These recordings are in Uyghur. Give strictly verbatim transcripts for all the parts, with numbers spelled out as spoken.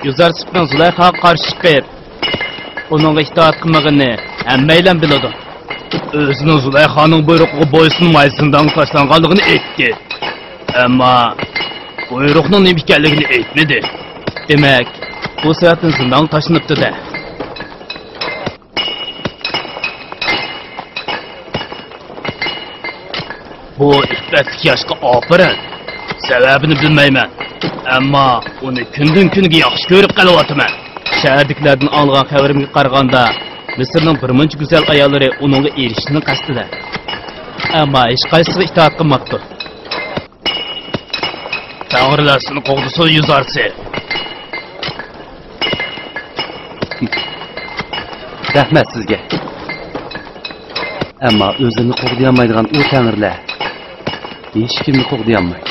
يۈزارسىپنىڭ زۇلەيخاغا قارشى چىقىپ، ئۇنىڭغا ئىتائەت قىلمىغىنىنى ھەممەيلەن بىلىدۇ. ئۆزىنىڭ زۇلەيخانىڭ بۇيرۇقىغا بويسۇنماي زىندانغا تاشلانغانلىقىنى ئېيتتى. ئەمما بۇيرۇقنىڭ نېمە ئىكەنلىكىنى ئېيتمىدى. دېمەك، بۇ سەۋەبتىن زىندانغا تاشلىنىپتۇ-دە. بۇ ئىپپەتلىك ياشقا ئاپىرىن. سەۋەبىنى بىلمەيمەن. ئەمما ئۇنى كۈندىن-كۈنگە ياخشى كۆرۈپ قېلىۋاتىمەن. شەھەردىكىلەردىن ئاڭلىغان خەۋىرىمگە قارىغاندا، مىسىرنىڭ بىرمۇنچە گۈزەل ئاياللىرى ئۇنىڭغا ئېرىشىشنىڭ قەستىدە. ئەمما ھېچقايسىسىغا ئىتائەت قىلماپتۇ. تەڭرىلەر سېنى قوغدىسۇن، يۈزارسى. رەھمەت سىزگە. ئەمما ئۆزىنى قوغدىيالمايدىغان ئۇ تەڭرىلەر ھېچكىمنى قوغدىيالمايدۇ.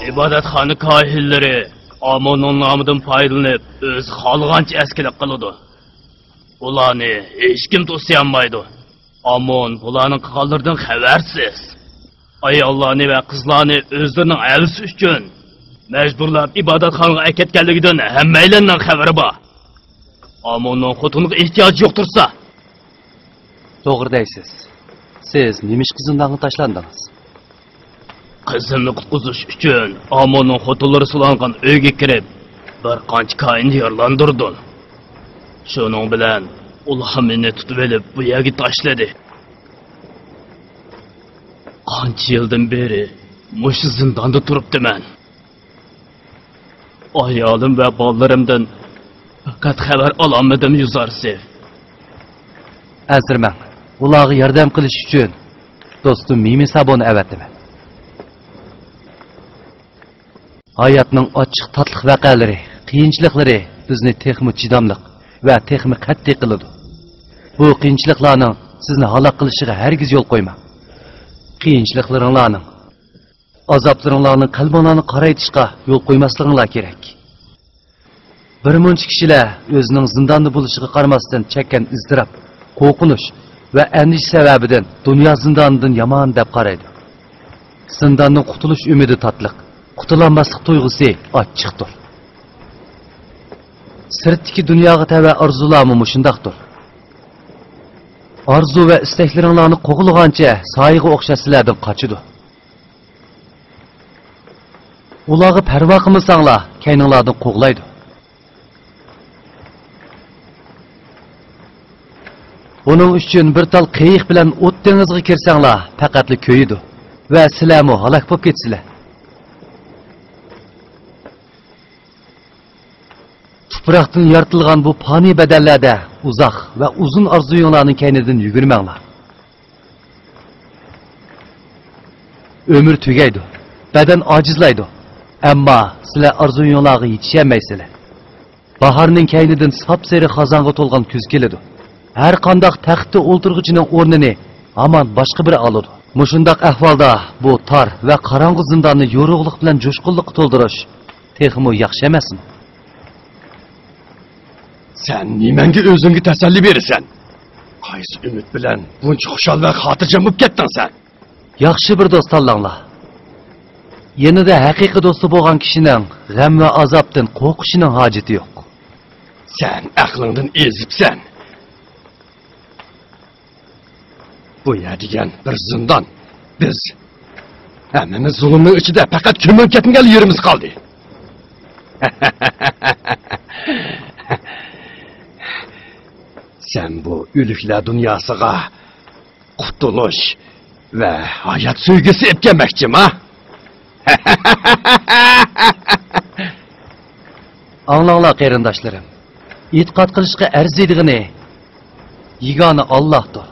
ئىبادەتخانا كاھىنلىرى ئاموننىڭ نامىدىن پايدىلىنىپ، ئۆزى خالىغانچە ئەسكىلىك قىلىدۇ. بۇلارنى ھېچكىم توسىيالمايدۇ. ئامون بۇلارنىڭ قىلغانلىرىدىن خەۋەرسىز. ئاياللارنى ۋە قىزلارنى ئۆزلىرىنىڭ ھەۋىسى ئۈچۈن مەجبۇرلاپ ئىبادەتخانىغا ئەكەتكەنلىكىدىن ھەممەيلەننىڭ خەۋىرى بار. ئاموننىڭ خوتۇنىغا ئېھتىياجى يوقتۇرسا. توغرا دەيسىز. سىز نېمىشقا زىندانغا تاشلاندىڭىز؟ قىزىمنى قۇتقۇزۇش ئۈچۈن ئاموننىڭ خوتۇنلىرى سولانغان ئۆيگە كىرىپ، بىر قانچە كاھىننى يارىلاندۇردۇم. شۇنىڭ بىلەن ئۇلار مېنى تۇتۇۋېلىپ، بۇ يەرگە تاشلىدى. قانچە يىلدىن بېرى مۇشۇ زىنداندا تۇرۇپتىمەن. ئايالىم ۋە بالىلىرىمدىن پەقەت خەۋەر ئالالمىدىم، يۈزارسى. ئەنسىرىمەڭ. ئۇلارغا ياردەم قىلىش ئۈچۈن دوستۇم مىمى سابونى ئەۋەتىمەن. ھاياتنىڭ ئاچچىق تاتلىق ۋەقەلىرى، قىيىنچىلىقلىرى بىزنى تېخىمۇ چىداملىق ۋە تېخىمۇ قەتئىي قىلىدۇ. بۇ قىيىنچىلىقلارنىڭ سىزنى ھالاك قىلىشىغا ھەرگىز يول قويماڭ. قىيىنچىلىقلىرىڭلارنىڭ، ئازابلىرىڭلارنىڭ قەلبىڭلارنى قارايتىشقا يول قويماسلىقىڭلار كېرەك. بىر مۇنچە كىشىلەر ئۆزىنىڭ زىنداندا بولۇشىغا قارىماستىن چەككەن ئىزتىراپ، قورقۇنچ ۋە ئەندىشە سەۋەبىدىن دۇنيا زىندانىدىن يامان دەپ قارايدۇ. زىنداندىن قۇتۇلۇش ئۈمىدى تاتلىق، قۇتۇلالماسلىق تۇيغۇسى ئاچچىقتۇر. سىرتتىكى دۇنياغا تەۋە ئارزۇلارمۇ مۇشۇنداقتۇر. ئارزۇ ۋە ئىستەكلىرىڭلارنى قوغلىغانچە سايىغا ئوخشاش سىلەردىن قاچىدۇ. ئۇلارغا پەرۋا قىلمىساڭلار، كەينىڭلاردىن قوغلايدۇ. ئۇنىڭ ئۈچۈن بىر تال قېيىق بىلەن ئوت دېڭىزىغا كىرسەڭلار، پەقەتلا كۆيىدۇ ۋە سىلەرمۇ ھالاك بولۇپ كېتىسىلەر. تۇپراقتىن يارىتىلغان بۇ پانىي بەدەنلەردە ئۇزاق ۋە ئۇزۇن ئارزۇيۇڭلارنىڭ كەينىدىن يۈگۈرمەڭلار. ئۆمۈر تۈگەيدۇ، بەدەن ئاجىزلايدۇ، ئەمما سىلەر ئارزۇيۇڭلارغا يېتىشەلمەيسىلەر. باھارنىڭ كەينىدىن ساپسېرىق خازانغا تولغان كۈز كېلىدۇ. ھەر قانداق تەختتە ئولتۇرغۇچىنىڭ ئورنىنى ھامان باشقا بىرى ئالىدۇ. مۇشۇنداق ئەھۋالدا بۇ تار ۋە قاراڭغۇ زىنداننى يورۇقلۇق بىلەن جۇشقۇنلۇققا تولدۇرۇش تېخىمۇ ياخشى ئەمەسمۇ؟ سەن نېمەڭگە ئۆزۈڭگە تەسەللى بېرىسەن؟ قايسى ئۈمىد بىلەن بۇنچە خۇشال ۋە خاتىرجەم بولۇپ كەتتىڭ سەن؟ ياخشى بىر دوست تاللاڭلار. يېنىدا ھەقىقىي دوستى بولغان كىشىنىڭ غەم ۋە ئازابتىن قورقۇشىنىڭ ھاجىتى يوق. سەن ئەقلىڭدىن ئېزىپسەن. بۇ يەر دېگەن بىر زىندان. بىز ھەممىمىز زۇلۇمنىڭ ئىچىدە پەقەت كۆمۈلۈپ كەتمىگەنلا يېرىمىز قالدى. سەن بۇ ئۆلۈكلەر دۇنياسىغا قۇتۇلۇش ۋە ھايات سۆيگۈسى ئېلىپ كەلمەكچىما؟ ئاڭلاڭلار، قېرىنداشلىرىم، ئېتىقاد قىلىشقا ئەرزىيدىغىنى يېگانە ئاللاھتۇر.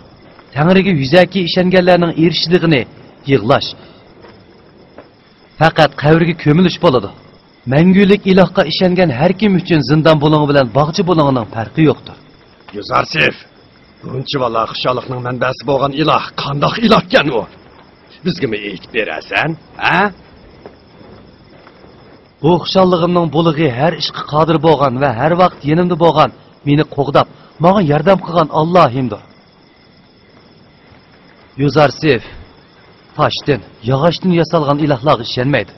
تەڭرىگە يۈزەكى ئىشەنگەنلەرنىڭ ئېرىشىدىغىنى يىغلاش. پەقەت قەبرىگە كۆمۈلۈش بولىدۇ. مەڭگۈلۈك ئىلاھقا ئىشەنگەن ھەر كىم ئۈچۈن زىندان بۇلۇڭى بىلەن باغچە بۇلۇڭىنىڭ پەرقى يوقتۇر. يۇزارسىف، بۇنچىۋالا خۇشاللىقنىڭ مەنبەسى بولغان ئىلاھ قانداق ئىلاھكەن ئۇ؟ بىزگىمۇ ئېيتىپ بېرەرسەن، ھە؟ بۇ خۇشاللىقىمنىڭ بۇلىقى ھەر ئىشقا قادىر بولغان ۋە ھەر ۋاقىت يېنىمدا بولغان، مېنى قوغداپ، ماڭا ياردەم قىلغان ئاللاھىمدۇر. يۇزارسىف تاشتىن، ياغاچتىن ياسالغان ئىلاھلارغا ئىشەنمەيدۇ.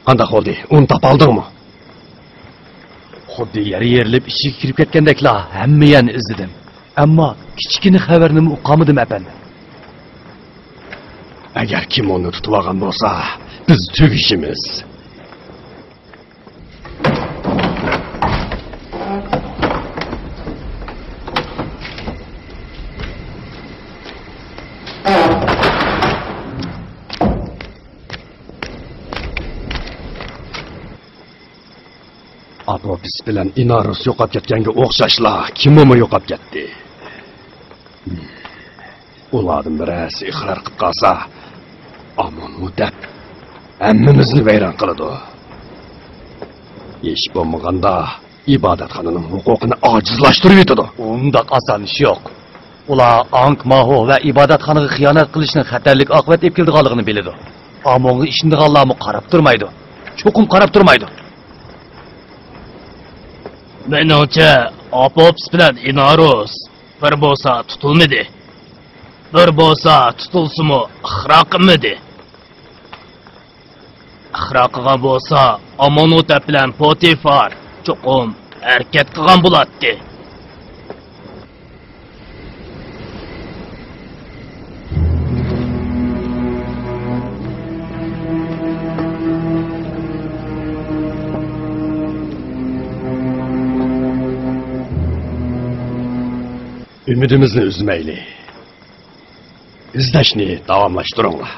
قانداق بولدى؟ ئۇنى تاپالدىڭمۇ؟ خۇددى يەر يېرىلىپ ئىچىگە كىرىپ كەتكەندەكلا ھەممە يەرنى ئىزدىدىم. ئەمما كىچىككىنە خەۋەرنىمۇ ئۇقالمىدىم، ئەپەندىم. ئەگەر كىم ئۇنى تۇتۇۋالغان بولسا، بىز تۈگىشىمىز. ئاپوپىس بىلەن ئىنارۇس يوقاپ كەتكەنگە ئوخشاشلا، كىممۇ يوقاپ كەتتى. ئۇلاردىن بىرەرسى ئىقرار قىلىپ قالسا، ئامون ھوتەپ ھەممىمىزنى ۋەيران قىلىدۇ. ھېچ بولمىغاندا ئىبادەتخانىنىڭ ھوقۇقىنى ئاجىزلاشتۇرۇۋېتىدۇ. ئۇنداق ئاسان ئىش يوق. ئۇلار ئانك ماھو ۋە ئىبادەتخانىغا خىيانەت قىلىشنىڭ خەتەرلىك ئاقىۋەت ئېلىپ كېلىدىغانلىقىنى بىلىدۇ. ئامونغا ئىشىنىدىغانلارمۇ قاراپ تۇرمايدۇ. چوقۇم قاراپ تۇرمايدۇ. مېنىڭچە، ئاپوپس بىلەن ئىنارۇس بىر بولسا تۇتۇلمىدى. بىر بولسا تۇتۇلسىمۇ ئىقرار قىلمىدى. ئىقرار قىلغان بولسا، ئامون ھوتەپ بىلەن پوتىفار چوقۇم ھەرىكەت قىلغان بولاتتى. ئۈمىدىمىزنى ئۈزمەيلى. ئىزدەشنى داۋاملاشتۇرۇڭلار.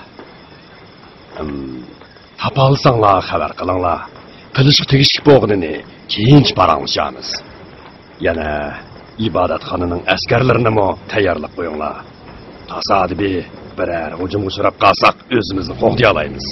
ھىم، تاپالىساڭلار خەۋەر قىلىڭلار. قىلىشقا تېگىشلىك بولغىنىنى كېيىنچە پاراڭلىشارمىز. يەنە ئىبادەتخانىنىڭ ئەسكەرلىرىنىمۇ تەييارلاپ قويۇڭلار. تاسادىپىي بىرەر ھۇجۇمغا ئۇچراپ قالساق، ئۆزىمىزنى قوغدىيالايمىز.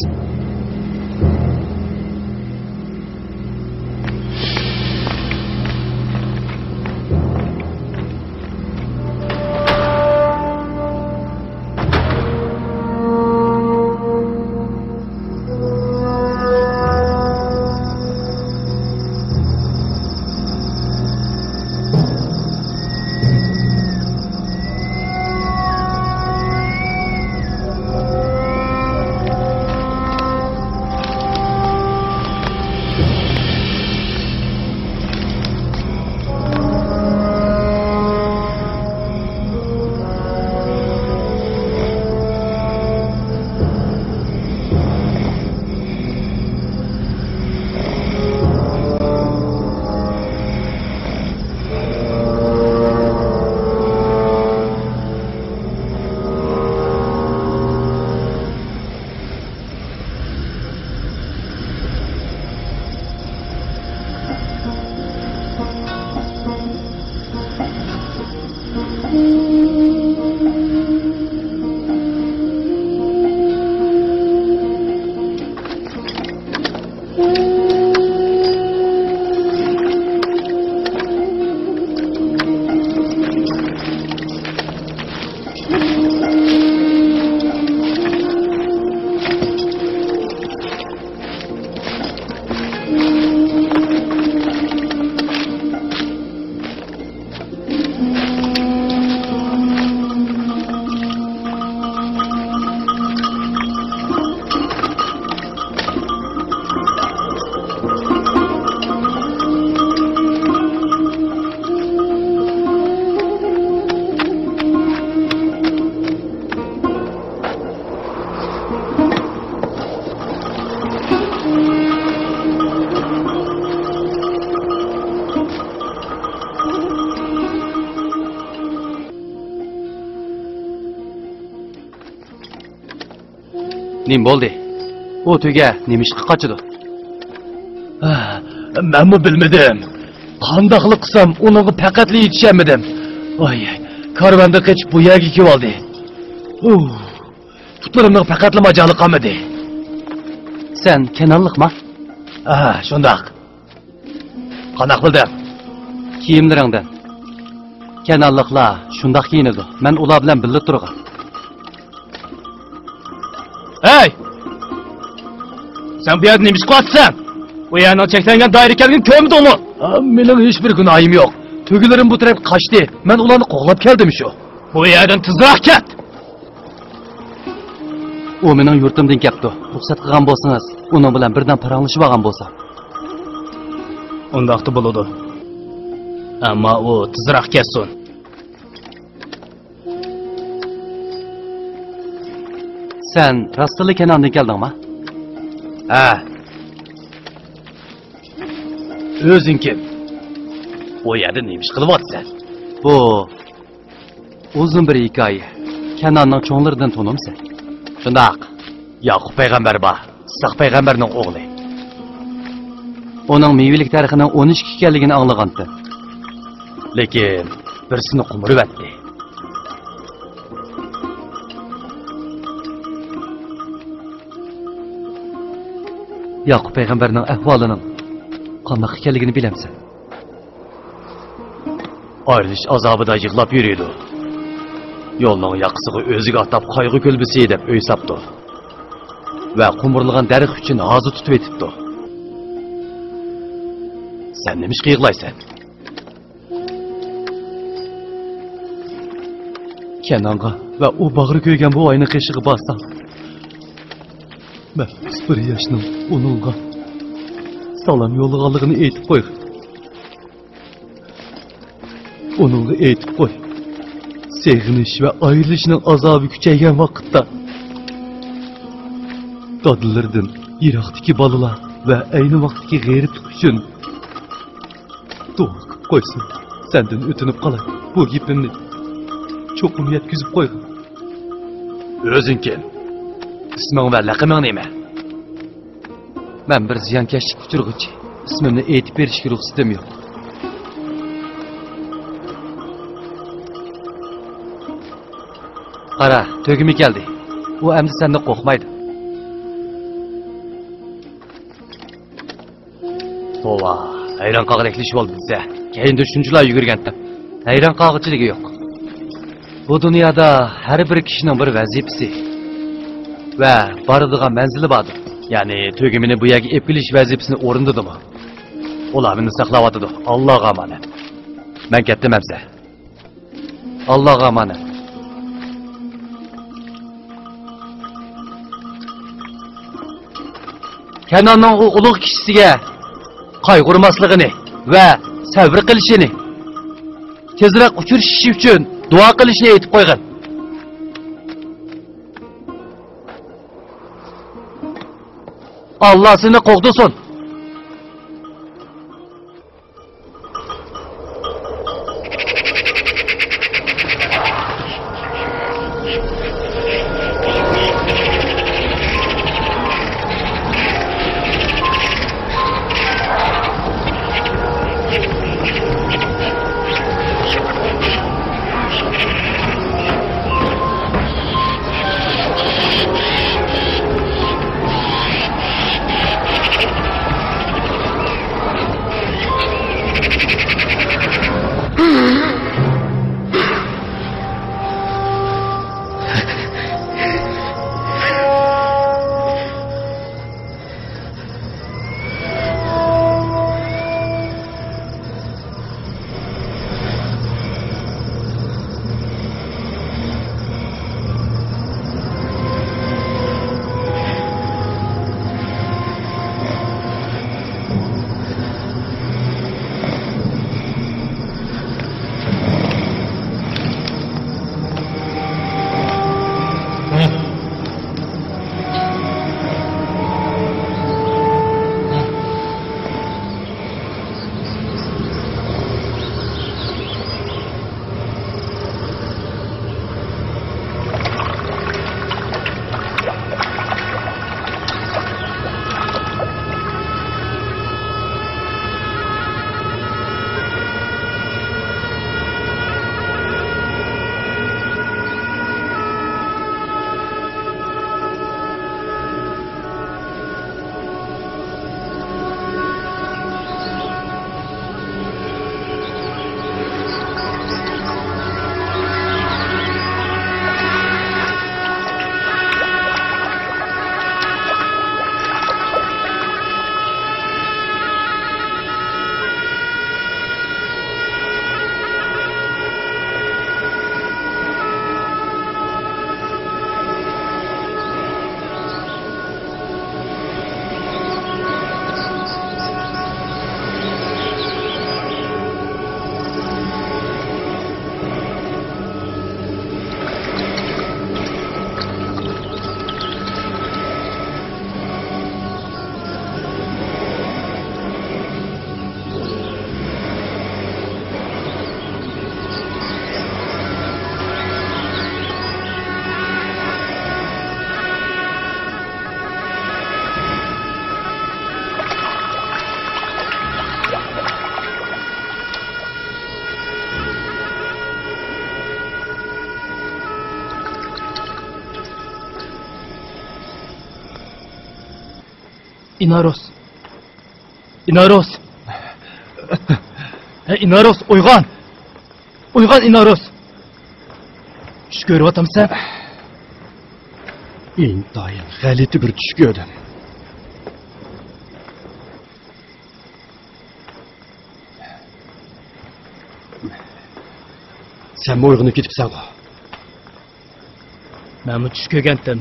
نېمە بولدى؟ ئۇ تۆگە نېمىشقا قاچىدۇ؟ ھە، مەنمۇ بىلمىدىم. قانداقلا قىلسام، ئۇنىڭغا پەقەتلا يېتىشەلمىدىم. ۋاي، كارۋاندىن قېچىپ بۇ يەرگە كېلىۋالدى. ئۇھ، پۇتلىرىمنىڭ پەقەتلا ماجالى قالمىدى. سەن كەنئانلىقما؟ ھە، شۇنداق. قانداق بىلدىڭ؟ كىيىملىرىڭدىن. كەنئانلىقلار شۇنداق كىيىنىدۇ. مەن ئۇلار بىلەن بىللە تۇرغان. ھەي! سەن بۇ يەردە نېمە ئىش قىلىۋاتىسەن؟ بۇ يەرنىڭ چەكلەنگەن دائىرە ئىكەنلىكىنى كۆرمىدىڭمۇ؟ ھە، مېنىڭ ھېچبىر گۇناھىم يوق. تۆگىلىرىم بۇ تەرەپكە قاچتى. مەن ئۇلارنى قوغلاپ كەلدىم شۇ. بۇ يەردىن تېزراق كەت! ئۇ مېنىڭ يۇرتۇمدىن كەپتۇ. رۇخسەت قىلغان بولسىڭىز، ئۇنىڭ بىلەن بىردەم پاراڭلىشىپ ئالغان بولسام. ئۇنداقتا بولىدۇ. ئەمما ئۇ تېزراق كەتسۇن. سەن راستتىنلا كەنئاندىن كەلدىڭما؟ ھە. ئۆزۈڭ كىم؟ ئۇ يەردە نېمە ئىش قىلىۋاتىسەن؟ بۇ ئۇزۇن بىر ھېكايە. كەنئاننىڭ چوڭلىرىدىن تونۇمسەن؟ شۇنداق. ياقۇپ پەيغەمبەر بار. ئىسھاق پەيغەمبەرنىڭ ئوغلى. ئۇنىڭ مېۋىلىك دەرىخىنىڭ ئون ئىككى ئىكەنلىكىنى ئاڭلىغانتىم. لېكىن بىرسىنى قومۇرۇۋەتتى. ياقۇپ پەيغەمبەرنىڭ ئەھۋالىنىڭ قانداق ئىكەنلىكىنى بىلەمسەن؟ ئايرىلىش ئازابىدا يىغلاپ يۈرىدۇ. يولنىڭ ياقىسىغا ئۆزىگە ئاتاپ قايغۇ كۈلبىسى دەپ ئۆي ساپتۇ. ۋە قومۇرۇلغان دەرەخ ئۈچۈن ھازا تۇتۇۋېتىپتۇ. سەن نېمىشقا يىغلايسەن؟ كەنئانغا ۋە ئۇ باغرى كۆيگەن بوۋاينىڭ قېشىغا بارسام، مەن بىر ياشنىڭ ئۇنىڭغا سالام يوللىغانلىقىنى ئېيتىپ قويغىن. ئۇنىڭغا ئېيتىپ قوي، سېغىنىش ۋە ئايرىلىشنىڭ ئازابى كۈچەيگەن ۋاقىتتا دادىلىرىدىن يىراقتىكى بالىلار ۋە ئەينى ۋاقىتتىكى غېرىبلىق ئۈچۈن دۇئا قىلىپ قويسۇن. سەندىن ئۆتۈنۈپ قالاي، بۇ گېپىمنى چوقۇم يەتكۈزۈپ قويغىن. ئۆزۈڭ كىم؟ ئىسمىڭ ۋە لەقىمىڭ نېمە؟ مەن بىر زىيانكەشلىك ئۇچرىغۇچى. ئىسمىمنى ئېيتىپ بېرىشكە رۇخسىتىم يوق. قارا، تۆگىمۇ كەلدى. ئۇ ئەمدى سەندىن قورقمايدۇ. توۋا، ھەيران قالغۇدەكلا ئىش بولدى دېسە. كەينىدە شۇنچىلا يۈگۈرگەنتىم. ھەيران قالغۇچىلىكى يوق. بۇ دۇنيادا ھەر بىر كىشىنىڭ بىر ۋەزىپىسى ۋە بارىدىغان مەنزىلى باردۇر. يەنى تۆگىمىنى بۇ يەرگە ئېلىپ كېلىش ۋەزىپىسىنى ئورۇندىدىمۇ؟ ئۇلار مېنى ساقلاۋاتىدۇ. ئاللاغا ئامانەت. مەن كەتتىم ئەمسە. ئاللاغا ئامانەت. كەنئاننىڭ ئۇ ئۇلۇغ كىشىسىگە قايغۇرماسلىقىنى ۋە سەۋر قىلىشىنى، تېزرەك ئۇچرىشىشى ئۈچۈن دۇئا قىلىشىنى ئېيتىپ قويغىن. ئاللا سېنى قوغدىسۇن. ئىناروس! ئىناروس! ھەي، ئىناروس، ئويغان! ئويغان، ئىناروس! چۈش كۆرۈۋاتامسەن؟ ئىنتايىن غەلىتە بىر چۈش كۆردۈم. سەنمۇ ئويغىنىپ كېتىپسەنغۇ؟ مەنمۇ چۈش كۆرگەنتىم.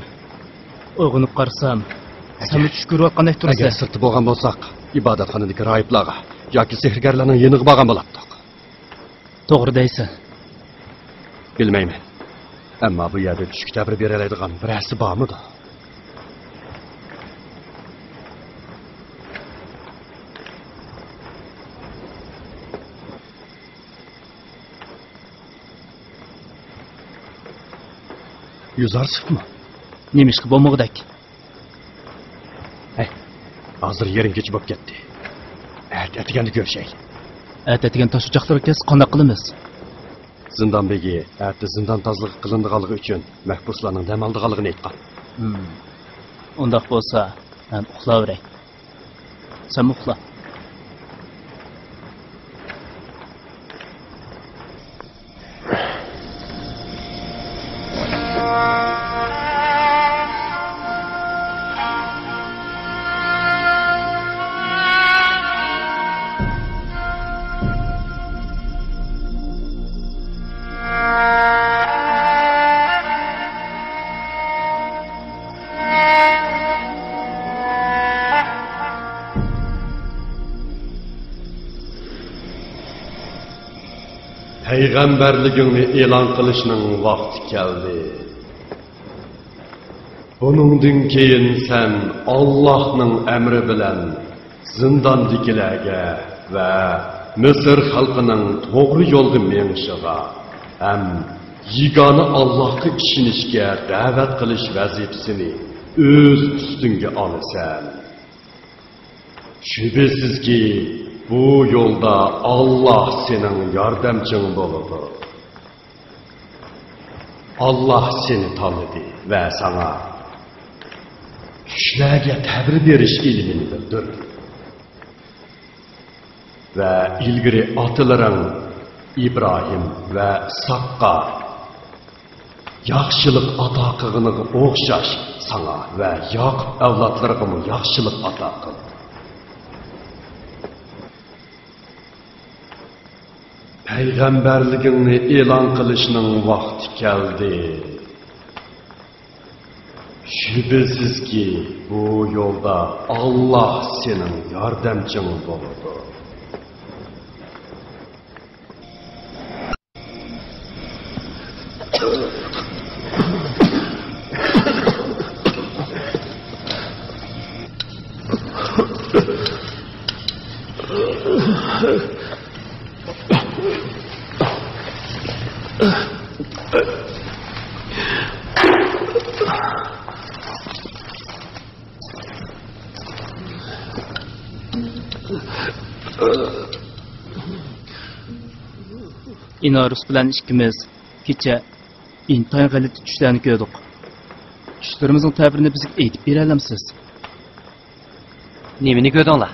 ئويغىنىپ قارىسام، سەنمۇ چۈش كۆرۈۋاتقاندەك تۇرىسەن. ئەگەر سىرتتا بولغان بولساق، ئىبادەتخانىدىكى راھىبلارغا ياكى سېھىرگەرلەرنىڭ يېنىغا بارغان بولاتتۇق. توغرا دەيسەن. بىلمەيمەن. ئەمما بۇ يەردە چۈشكە تەبىر بېرەلەيدىغان بىرەرسى بارمىدۇ؟ يۈز ئارسىقمۇ؟ نېمىشقا بولمىغۇدەك؟ ھەي، ھازىر يېرىم كېچە بولۇپ كەتتى. ئەتە ئەتىگەندە كۆرۈشەيلى. ئەتە ئەتىگەن تاش ئوچاقلىرىغا كەلسە قانداق قىلىمىز؟ زىندان بېگى ئەتە زىندان تازىلىقى قىلىنىدىغانلىقى ئۈچۈن مەھبۇسلارنىڭ دەم ئالىدىغانلىقىنى ئېيتقان. ھىم. ئۇنداق بولسا، مەن ئۇخلاۋېرەي. سەنمۇ ئۇخلا. پەيغەمبەرلىكىڭنى ئېلان قىلىشنىڭ ۋاقتى كەلدى. بۇنىڭدىن كېيىن سەن ئاللاھنىڭ ئەمرى بىلەن زىنداندىكىلەرگە ۋە مىسىر خەلقىنىڭ توغرا يولغا مېڭىشىغا ھەم يېگانە ئاللاھقا ئىشىنىشكە دەۋەت قىلىش ۋەزىپىسىنى ئۆز ئۈستۈڭگە ئالىسەن. شۈبھىسىزكى، بۇ يولدا ئاللاھ سېنىڭ ياردەمچىڭ بولىدۇ. ئاللاھ سېنى تاللىدى ۋە ساڭا چۈشلەرگە تەبىر بېرىش ئىلمىنى بىلدۈردى. ۋە ئىلگىرى ئاتىلىرىڭ ئىبراھىم ۋە ئىسھاققا ياخشىلىق ئاتا قىلغىنىغا ئوخشاش ساڭا ۋە ياقۇپ ئەۋلادلىرىغىمۇ ياخشىلىق ئاتا قىلدى. پەيغەمبەرلىكىڭنى ئېلان قىلىشنىڭ ۋاقتى كەلدى. شۈبھىسىزكى، بۇ يولدا ئاللاھ سېنىڭ ياردەمچىڭ بولىدۇ. ئىنارۇس بىلەن ئىككىمىز كېچە ئىنتايىن غەلىتە چۈشلەرنى كۆردۇق. چۈشلىرىمىزنىڭ تەبىرىنى بىزگە ئېيتىپ بېرەلەمسىز؟ نېمىنى كۆردۈڭلار؟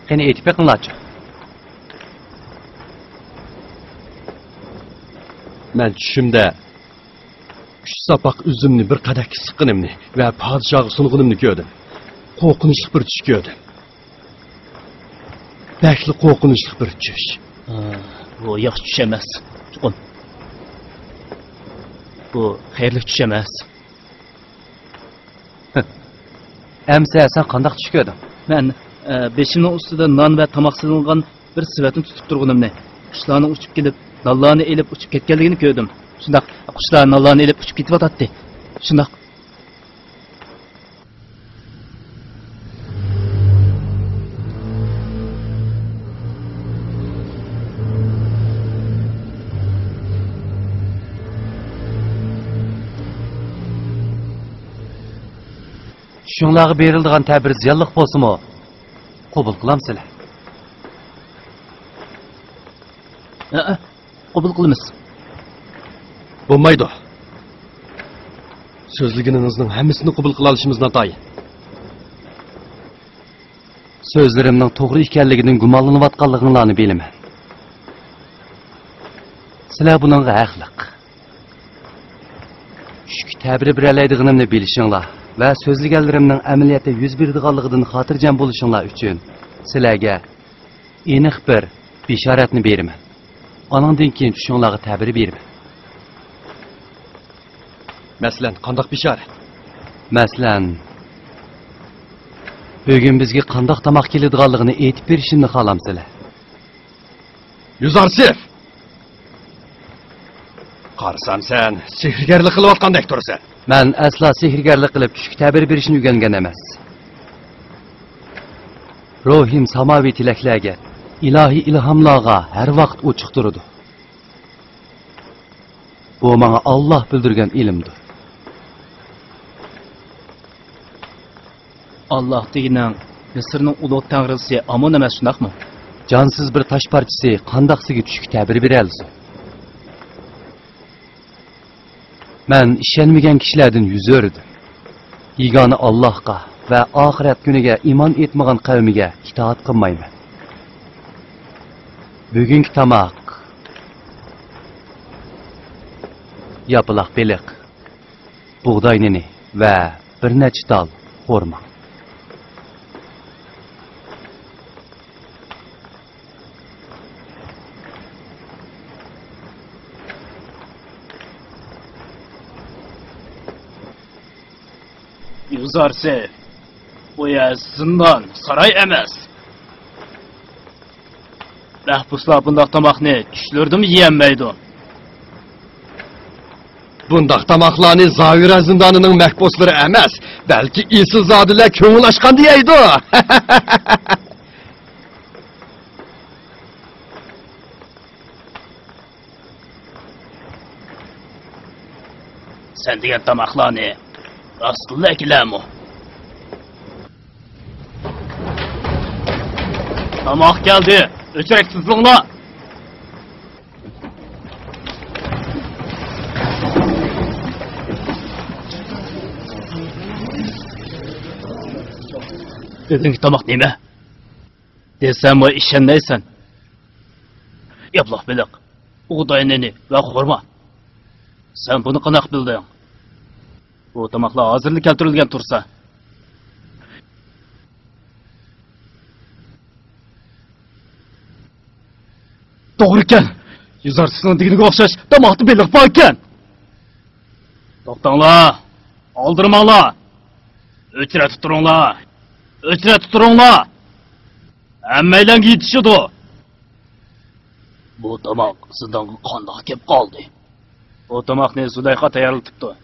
قېنى، ئېيتىپ بېقىڭلارچۇ. مەن چۈشۈمدە ئۈچ ساپاق ئۈزۈمنى بىر قەدەھكە سىققىنىمنى ۋە پادىشاھقا سۇنغىنىمنى كۆردۈم. قورقۇنچلۇق بىر چۈش كۆردۈم. بەكلا قورقۇنچلۇق بىر چۈش. ھا، بۇ ياخشى چۈش ئەمەس، چوقۇم. بۇ خەيرلىك چۈش ئەمەس. ئەمسە سەن قانداق چۈش كۆردۈڭ؟ مەن، ئە، بېشىمنىڭ ئۈستىدە نان ۋە تاماق سېلىنغان بىر سېۋەتنى تۇتۇپ تۇرغىنىمنى، قۇشلارنىڭ ئۇچۇپ كېلىپ، نانلارنى ئېلىپ ئۇچۇپ كەتكەنلىكىنى كۆردۈم. شۇنداق، قۇشلار نانلارنى ئېلىپ ئۇچۇپ كېتىۋاتاتتى. شۇنداق. چۈشۈڭلارغا بېرىلىدىغان تەبىر زىيانلىق بولسىمۇ، قوبۇل قىلامسىلەر؟ ھەئە، قوبۇل قىلىمىز. بولمايدۇ. سۆزلىگىنىڭىزنىڭ ھەممىسىنى قوبۇل قىلالىشىمىز ناتايىن. سۆزلىرىمنىڭ توغرا ئىكەنلىكىدىن گۇمانلىنىۋاتقانلىقىڭلارنى بىلىمەن. سىلەر بۇنىڭغا ھەقلىق. چۈشكە تەبىر بېرەلەيدىغىنىمنى بىلىشىڭلار ۋە سۆزلىگەنلىرىمنىڭ ئەمەلىيەتتە يۈز بېرىدىغانلىقىدىن خاتىرجەم بولۇشۇڭلار ئۈچۈن سىلەرگە ئېنىق بىر بېشارەتنى بېرىمەن. ئانىڭدىن كېيىن چۈشۈڭلارغا تەبىر بېرىمەن. مەسىلەن، قانداق بېشارەت؟ مەسىلەن، بۈگۈن بىزگە قانداق تاماق كېلىدىغانلىقىنى ئېيتىپ بېرىشىمنى خالامسىلەر؟ يۈزارسىف! قارىسام، سەن سېھىرگەرلىك قىلىۋاتقاندەك تۇرىسەن. مەن ئەسلا سېھىرگەرلىك قىلىپ چۈشكە تەبىر بېرىشنى ئۆگەنگەن ئەمەس. روھىم ساماۋى تىلەكلەرگە، ئىلاھىي ئىلھاملارغا ھەر ۋاقىت ئوچۇق تۇرىدۇ. بۇ ماڭا ئاللاھ بىلدۈرگەن ئىلىمدۇر. ئاللاھ دېگىنىڭ مىسىرنىڭ ئۇلۇغ تەڭرىسى ئامۇن ئەمەس، شۇنداقمۇ؟ جانسىز بىر تاش پارچىسى قانداق سىزگە چۈشكە تەبىر بېرەلىسۇن؟ مەن ئىشەنمىگەن كىشىلەردىن يۈز ئۆرۈدۈم. يېگانە ئاللاھقا ۋە ئاخىرەت كۈنىگە ئىمان ئېيتمىغان قەۋمىگە ئىتائەت قىلمايمەن. بۈگۈنكى تاماق: ياپىلاق بېلىق، بۇغداي نېنى ۋە بىر نەچچە تال خورما. يۈزارسىف، بۇ يەر زىندان، ساراي ئەمەس. مەھبۇسلار بۇنداق تاماقنى چۈشلىرىدىمۇ يېيەلمەيدۇ. بۇنداق تاماقلارنى زاۋىرا زىندانىنىڭ مەھبۇسلىرى ئەمەس، بەلكى ئېسىلزادىلەر كۆڭۈل ئاچقاندا يەيدۇ. سەن دېگەن تاماقلارنى راستتىنلا ئەكېلەرمۇ؟ تاماق كەلدى، ئۆچرەت تۇتۇڭلار! بۈگۈنكى تاماق نېمە؟ دېسەممۇ ئىشەنمەيسەن. ياپىلاق بېلىق، بۇغداي نېنى ۋە خورما. سەن بۇنى قانداق بىلدىڭ؟ بۇ تاماقلار ھازىرلا كەلتۈرۈلگەن تۇرسا. توغرىكەن. يۈزارسىفنىڭ دېگىنىگە ئوخشاش تاماقتا بېلىق باركەن. توختاڭلار! ئالدىرىماڭلار! ئۆچرەتتە تۇرۇڭلار! ئۆچرەتتە تۇرۇڭلار! ھەممەيلەنگە يېتىشىدۇ! بۇ تاماق زىندانغا قانداق كەپ قالدى؟ بۇ تاماقنى زۇلەيخا تەييارلىتىپتۇ.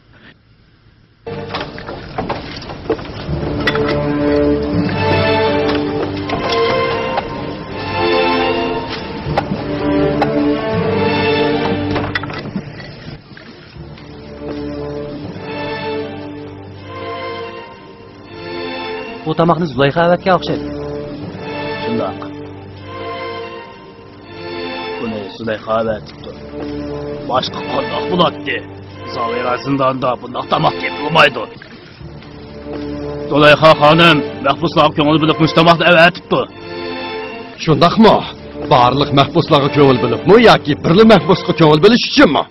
بۇ تاماقنى زۇلەيخا ئەۋەتكەن ئوخشايدۇ. شۇنداق. بۇنى زۇلەيخا ئەۋەتىپتۇ. باشقا قانداق بولاتتى؟ زاۋىرا زىندانىدا بۇنداق تاماق تېپىلمايدۇ. زۇلەيخا خانىم مەھبۇسلارغا كۆڭۈل بۆلۈپ مۇشۇ تاماقنى ئەۋەتىپتۇ. شۇنداقمۇ؟ بارلىق مەھبۇسلارغا كۆڭۈل بۆلۈپمۇ ياكى بىرلا مەھبۇسقا كۆڭۈل بۆلۈش ئۈچۈنمۇ؟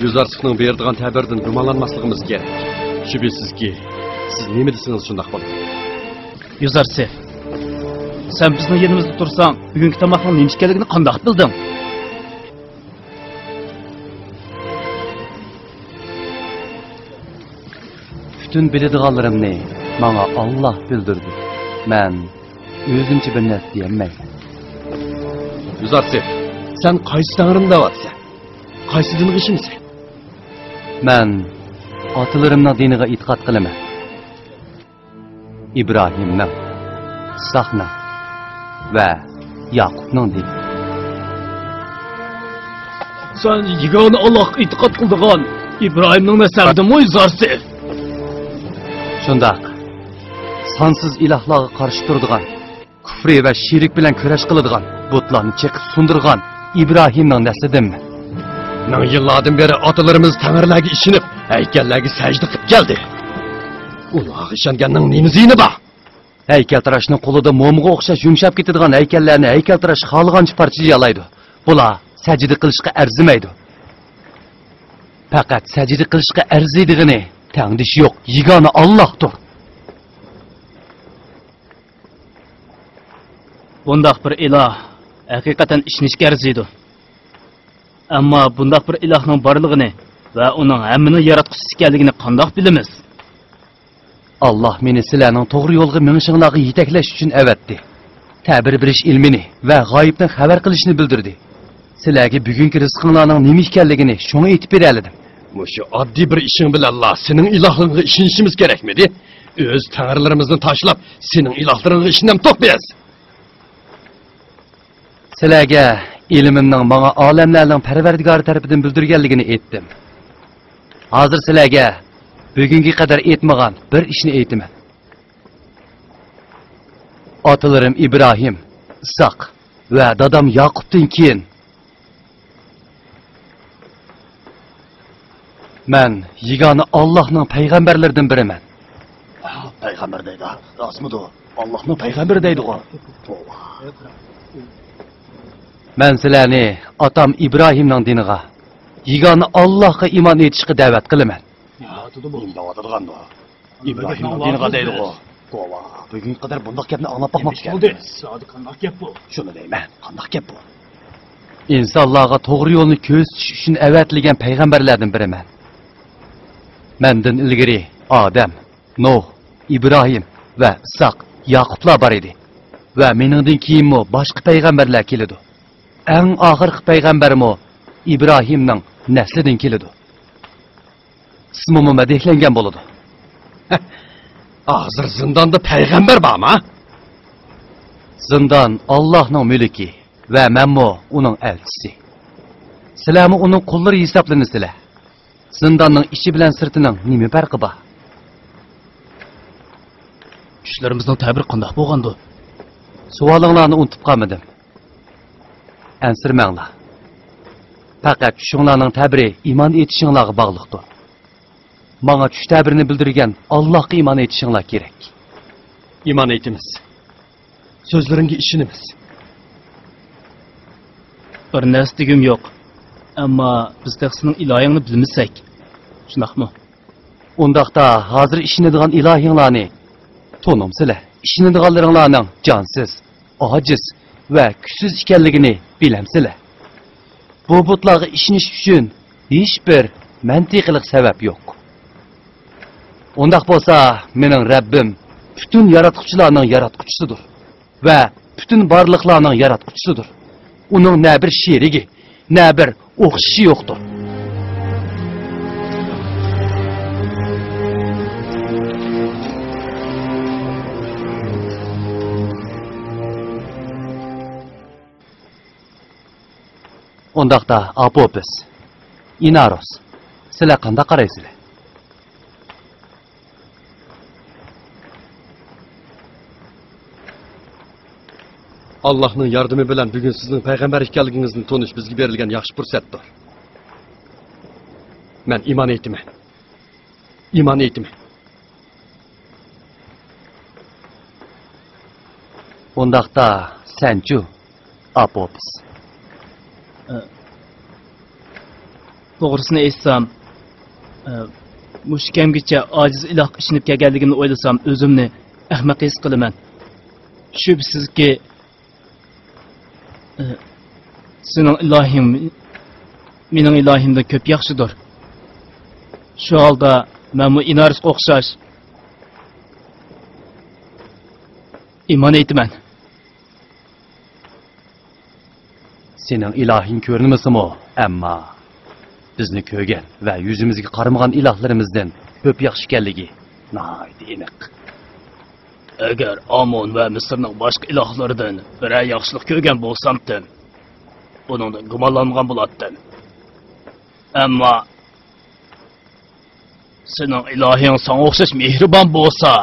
يۈزارسىفنىڭ بېرىدىغان تەبىرىدىن گۇمانلانماسلىقىمىز كېرەك. شۈبھىسىزكى، سىز نېمە دېسىڭىز شۇنداق بولىدۇ. يۈزارسىف، سەن بىزنىڭ يېنىمىزدا تۇرساڭ، بۈگۈنكى تاماقنىڭ نېمە ئىكەنلىكىنى قانداق بىلدىڭ؟ پۈتۈن بىلىدىغانلىرىمنى ماڭا ئاللاھ بىلدۈردى. مەن ئۆزۈمچە بىر نەرسە دېيەلمەيمەن. يۈزارسىف، سەن قايسى تەڭرىنى دەۋاتىسەن؟ قايسى دىنغا ئىشىنىسەن؟ مەن ئاتىلىرىمنىڭ دىنىغا ئېتىقاد قىلىمەن. ئىبراھىمنىڭ، ئىسھاقنىڭ ۋە ياقۇپنىڭ دىنى. سەن يېگانە ئاللاھقا ئېتىقاد قىلىدىغان ئىبراھىمنىڭ نەسلىدىنمۇ، يۈزارسىف؟ شۇنداق. سانسىز ئىلاھلارغا قارشى تۇرىدىغان، كۇفرى ۋە شېرىك بىلەن كۈرەش قىلىدىغان، بۇتلارنى چېقىپ سۇندۇرغان، ئىبراھىمنىڭ نەسلىدىنمەن. مىڭ يىللاردىن بېرى ئاتىلىرىمىز تەڭرىلەرگە ئىشىنىپ، ھەيكەللەرگە سەجدە قىلىپ كەلدى. ئۇلارغا ئىشەنگەننىڭ نېمە زىيىنى بار؟ ھەيكەلتىراشنىڭ قولىدا مومىغا ئوخشاش يۇمشاپ كېتىدىغان ھەيكەللەرنى ھەيكەلتىراش خالىغانچە پارچىلىيالايدۇ. بۇلار سەجدە قىلىشقا ئەرزىمەيدۇ. پەقەت سەجدە قىلىشقا ئەرزىيدىغىنى تەڭدىشى يوق يېگانە ئاللاھتۇر. بۇنداق بىر ئىلاھ ھەقىقەتەن ئىشىنىشكە ئەرزىيدۇ. ئەمما بۇنداق بىر ئىلاھنىڭ بارلىقىنى ۋە ئۇنىڭ ھەممىنىڭ ياراتقۇچىسى ئىكەنلىكىنى قانداق بىلىمىز؟ ئاللاھ مېنى سىلەرنىڭ توغرا يولغا مېڭىشىڭلارغا يېتەكلەش ئۈچۈن ئەۋەتتى. تەبىر بېرىش ئىلمىنى ۋە غايىبنى خەۋەر قىلىشنى بىلدۈردى. سىلەرگە بۈگۈنكى رىزقىڭلارنىڭ نېمە ئىكەنلىكىنى شۇڭا ئېيتىپ بېرەلىدىم. مۇشۇ ئاددىي بىر ئىشىڭ بىلەنلا سېنىڭ ئىلاھلىقىڭغا ئىشىنىشىمىز كېرەكمىدى؟ ئۆز تەڭرىلىرىمىزنى تاشلاپ، سېنىڭ ئىلاھلىرىڭغا ئىشىنەمتۇق بىز؟ سىلەرگە ئىلمىمنىڭ ماڭا ئالەملەرنىڭ پەرۋەردىگارى تەرىپىدىن بىلدۈرگەنلىكىنى ئېيتتىم. ھازىر سىلەرگە بۈگۈنگە قەدەر ئېيتمىغان بىر ئىشنى ئېيتىمەن. ئاتىلىرىم ئىبراھىم، ئىسھاق ۋە دادام ياقۇپتىن كېيىن، مەن يېگانە ئاللاھنىڭ پەيغەمبەرلىرىدىن بىرىمەن. پەيغەمبەر دەيدۇ، راستمىدۇ؟ ئاللاھنىڭ پەيغەمبىرى دەيدىغۇ. توۋا. مەن سىلەرنى ئاتام ئىبراھىمنىڭ دىنىغا، يېگانە ئاللاھقا ئىمان ئېيتىشقا دەۋەت قىلىمەن. نېمە دەۋاتىدىغاندۇ؟ ئىبراھىمنىڭ دىنىغا دەيدىغۇ. توۋا، بۈگۈنگە قەدەر بۇنداق گەپنى ئاڭلاپ باقماپتىكەنمىز. بولدى، سادى قانداق گەپ بۇ؟ شۇنى دەيمەن، قانداق گەپ بۇ؟ ئىنسانلارغا توغرا يولنى كۆرسىتىش ئۈچۈن ئەۋەتىلگەن پەيغەمبەرلەردىن بىرىمەن. مەندىن ئىلگىرى ئادەم، نۇھ، ئىبراھىم ۋە ئىسھاق، ياقۇپلار بار ئىدى. ۋە مېنىڭدىن كېيىنمۇ باشقا پەيغەمبەرلەر كېلىدۇ. ئەڭ ئاخىرقى پەيغەمبەرمۇ ئىبراھىمنىڭ نەسلىدىن كېلىدۇ. ئىسمىمۇ مەدھىيەلەنگەن بولىدۇ. ھازىر زىنداندا پەيغەمبەر بارمۇ؟ زىندان ئاللاھنىڭ مۈلكى ۋە مەنمۇ ئۇنىڭ ئەلچىسى. سىلەرمۇ ئۇنىڭ قۇللىرى ھېسابلىنىسىلەر. زىنداننىڭ ئىچى بىلەن سىرتىنىڭ نېمە پەرقى بار؟ چۈشلىرىمىزنىڭ تەبىرى قانداق بولغاندۇ؟ سوئالىڭلارنى ئۇنتۇپ قالمىدىم. ئەنسىرىمەڭلار. پەقەت چۈشۈڭلارنىڭ تەبىرى ئىمان ئېيتىشىڭلارغا باغلىقتۇر. ماڭا چۈش تەبىرىنى بىلدۈرگەن ئاللاھقا ئىمان ئېيتىشىڭلار كېرەك. ئىمان ئېيتىمىز. سۆزلىرىڭگە ئىشىنىمىز. بىر نەرسە دېگۈم يوق. ئەمما بىز تېخى سېنىڭ ئىلاھىڭنى بىلمىسەك. شۇنداقمۇ؟ ئۇنداقتا ھازىر ئىشىنىدىغان ئىلاھىڭلارنى تونۇمسىلەر. ئىشىنىدىغانلىرىڭلارنىڭ جانسىز، ئاجىز ۋە كۈچسىز ئىكەنلىكىنى بىلەمسىلەر؟ بۇ بۇتلارغا ئىشىنىش ئۈچۈن ھېچبىر مەنتىقىلىق سەۋەب يوق. ئۇنداق بولسا، مېنىڭ رەببىم پۈتۈن ياراتقۇچىلارنىڭ ياراتقۇچىسىدۇر ۋە پۈتۈن بارلىقلارنىڭ ياراتقۇچىسىدۇر. ئۇنىڭ نە بىر شېرىكى، نە بىر ئوخشىشى يوقتۇر. ئۇنداقتا ئاپوپىس، ئىناروس، سىلەر قانداق قارايسىلەر؟ ئاللاھنىڭ ياردىمى بىلەن بۈگۈن سىزنىڭ پەيغەمبەر ئىكەنلىكىڭىزنى تونۇش بىزگە بېرىلگەن ياخشى پۇرسەتتۇر. مەن ئىمان ئېيتىمەن. ئىمان ئېيتىمەن. ئۇنداقتا سەنچۇ، ئاپوپىس؟ ئە، توغرىسىنى ئېيتسام، ئە، مۇشۇ كەمگىچە ئاجىز ئىلاھقا ئىشىنىپ كەلگەنلىكىمنى ئويلىسام، ئۆزۈمنى ئەخمەق ھېس قىلىمەن. شۈبھىسىزكى، ئە، سېنىڭ ئىلاھىڭ مېنىڭ ئىلاھىمدىن كۆپ ياخشىدۇر. شۇ ھالدا مەنمۇ ئىنارىسقا ئوخشاش ئىمان ئېيتىمەن. سېنىڭ ئىلاھىڭ كۆرۈنمىسىمۇ، ئەمما بىزنى كۆرگەن ۋە يۈزىمىزگە قارىمىغان ئىلاھلىرىمىزدىن كۆپ ياخشى ئىكەنلىكى ناھايىتى ئېنىق. ئەگەر ئامون ۋە مىسىرنىڭ باشقا ئىلاھلىرىدىن بىرەر ياخشىلىق كۆرگەن بولسامتىم، ئۇنىڭدىن گۇمانلانمىغان بولاتتىم. ئەمما سېنىڭ ئىلاھىڭ ساڭا ئوخشاش مېھرىبان بولسا،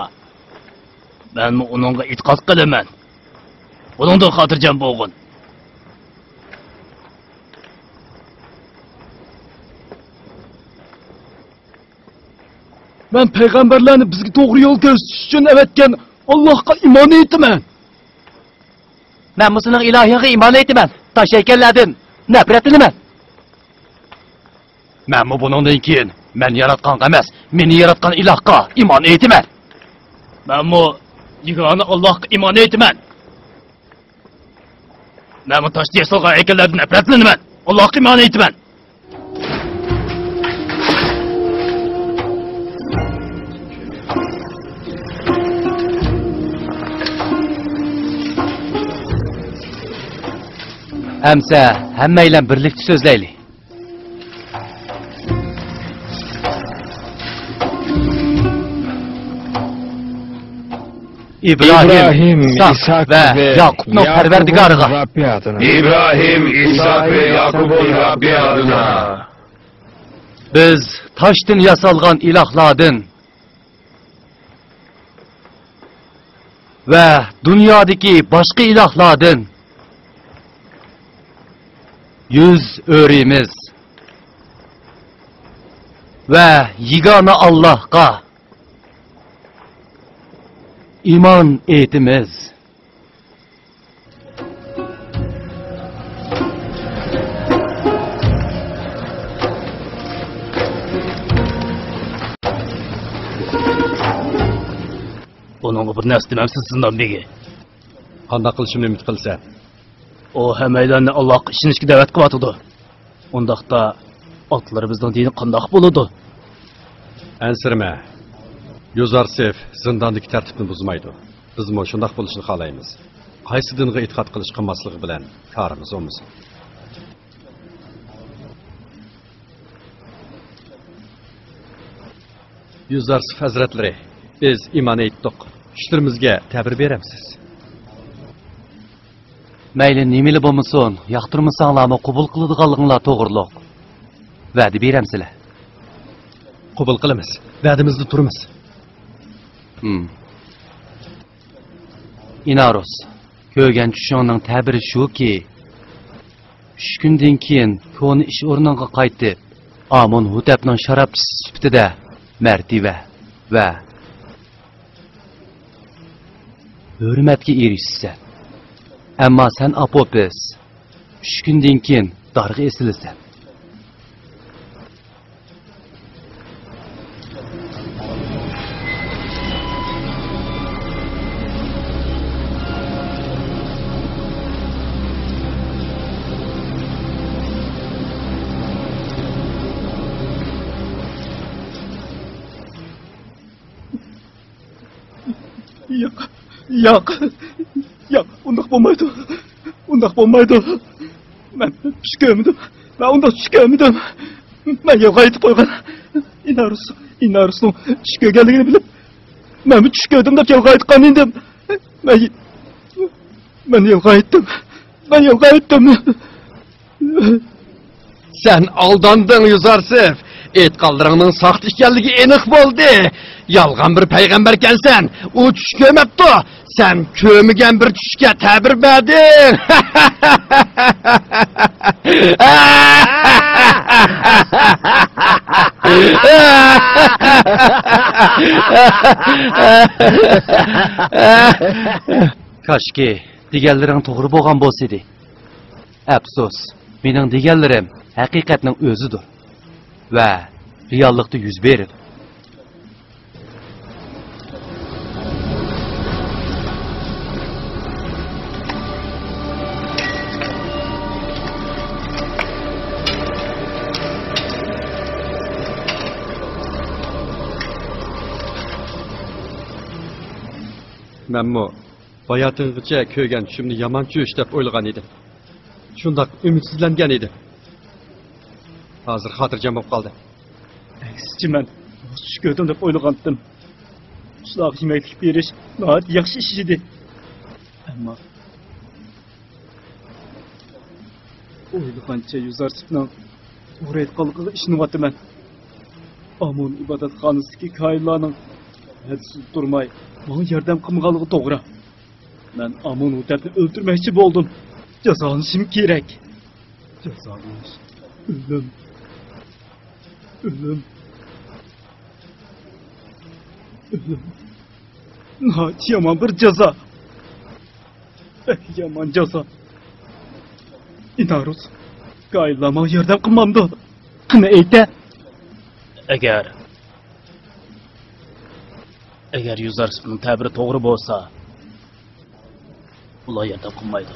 مەنمۇ ئۇنىڭغا ئېتىقاد قىلىمەن. ئۇنىڭدىن خاتىرجەم بولغىن. مەن پەيغەمبەرلەرنى بىزگە توغرا يول كۆرسىتىش ئۈچۈن ئەۋەتكەن ئاللاھقا ئىمان ئېيتىمەن. مەنمۇ سېنىڭ ئىلاھىڭغا ئىمان ئېيتىمەن. تاش ھەيكەللەردىن نەپرەتلىنىمەن. مەنمۇ بۇنىڭدىن كېيىن مەن ياراتقانغا ئەمەس، مېنى ياراتقان ئىلاھقا ئىمان ئېيتىمەن. مەنمۇ يېگانە ئاللاھقا ئىمان ئېيتىمەن. مەنمۇ تاشتا ياسالغان ھەيكەللەردىن نەپرەتلىنىمەن. ئاللاھقا ئىمان ئېيتىمەن. ئەمسە ھەممەيلەن بىرلىكتە سۆزلەيلى. ئىبراھىم، ئىبراھىم، ئىسھاق ئىسھاق ۋە ۋە ياقۇپنىڭ ياقۇپنىڭ پەرۋەردىگارىغا. رەببى ئادىنا. ئىبراھىم، ئىسھاق ۋە ياقۇپنىڭ رەببى ئادىنا. بىز تاشتىن ياسالغان ئىلاھلاردىن ۋە دۇنيادىكى باشقا ئىلاھلاردىن يۈز ئۆرۈيمىز ۋە يېگانە ئاللاھقا ئىمان ئېيتىمىز. ئۇنىڭغا بىر نەرسە دېمەمسىز، زىندان بېگى؟ قانداق قىلىشىمنى ئۈمىد قىلىسەن؟ ئۇ ھەممەيلەننى ئاللاھقا ئىشىنىشكە دەۋەت قىلىۋاتىدۇ. ئۇنداقتا ئاتىلىرىمىزنىڭ دىنى قانداق بولىدۇ؟ ئەنسىرىمە. يۇزارسىف زىنداندىكى تەرتىپنى بۇزمايدۇ. بىزمۇ شۇنداق بولۇشىنى خالايمىز. قايسى دىنغا ئېتىقاد قىلىش قىلماسلىقى بىلەن كارىمىز بولمىسۇن. يۈزارسىف ھەزرەتلىرى، بىز ئىمان ئېيتتۇق. چۈشلىرىمىزگە تەبىر بېرەمسىز؟ مەيلى نېمىلا بولمىسۇن، ياقتۇرمىساڭلارمۇ قوبۇل قىلىدىغانلىقىڭلار توغرۇلۇق ۋەدە بېرەمسىلەر؟ قوبۇل قىلىمىز. ۋەدىمىزدە تۇرىمىز. ھىم. ئىنارۇس، كۆرگەن چۈشۈڭنىڭ تەبىرى شۇكى، ئۈچ كۈندىن كېيىن كونا ئىش ئورنۇڭغا قايتىپ، ئامون ھوتەپنىڭ شارابچىسى سۈپىتىدە مەرتىۋە ۋە ھۆرمەتكە ئېرىشىسەن. ئەمما سەن ئاپوپىس، ئۈچ كۈندىن كېيىن دارغا ئېسىلىسەن. ياق، ياق، ياق، ئۇنداق بولمايدۇ. ئۇنداق بولمايدۇ. مەن چۈش كۆرمىدىم. مەن ئۇنداق چۈش كۆرمىدىم. مەن يالغان ئېيتىپ قويغان. ئىنارۇس، ئىنارۇسنىڭ چۈش كۆرگەنلىكىنى بىلىپ، مەنمۇ چۈش كۆردۈم دەپ يالغان ئېيتقان ئىدىم. مەن، مەن يالغان ئېيتتىم. مەن يالغان ئېيتتىم. سەن ئالداندىڭ، يۈزارسىف. ئېيتقانلىرىڭنىڭ ساختا ئىكەنلىكى ئېنىق بولدى. يالغان بىر پەيغەمبەركەنسەن. ئۇ چۈش كۆرمەپتۇ. سەن كۆرمىگەن بىر چۈشكە تەبىر بەردىڭ. كاشكى دېگەنلىرىڭ توغرا بولغان بولسىدى. ئەپسۇس، مېنىڭ دېگەنلىرىم ھەقىقەتنىڭ ئۆزىدۇر ۋە رېئاللىقتا يۈز بېرىدۇ. مەنمۇ باياتىنغىچە كۆرگەن چۈشۈمنى يامان چۈش دەپ ئويلىغان ئىدىم. شۇنداق ئۈمىدسىزلەنگەن ئىدىم. ھازىر خاتىرجەم بولۇپ قالدىم. ئەكسىچە، مەن چۈش كۆردۈم دەپ ئويلىغانتىم. قۇشلارغا يېمەكلىك بېرىش ناھايىتى ياخشى ئىش ئىدى. ئەمما ئويلىغانچە يۈزارسىپنىڭ توغرا ئېيتقانلىقىغا ئىشىنىۋاتىمەن. ئامون ئىبادەتخانىسىدىكى كاھىنلارنىڭ ھەدىسىدە تۇرماي ماڭا ياردەم قىلمىغانلىقى توغرا. مەن ئامون ھوتەپنى ئۆلتۈرمەكچى بولدۇم. جازالىنىشىم كېرەك. جازالىنىش. ئۆلۈم. ئۆلۈم. ناھايىتى يامان بىر جازا. بەك يامان جازا. ئىنارۇس، گايلار ماڭا ياردەم قىلمامدۇ؟ قېنى ئېيتە. ئەگەر، ئەگەر يۈزارسىپنىڭ تەبىرى توغرا بولسا، ئۇلار ياردەم قىلمايدۇ.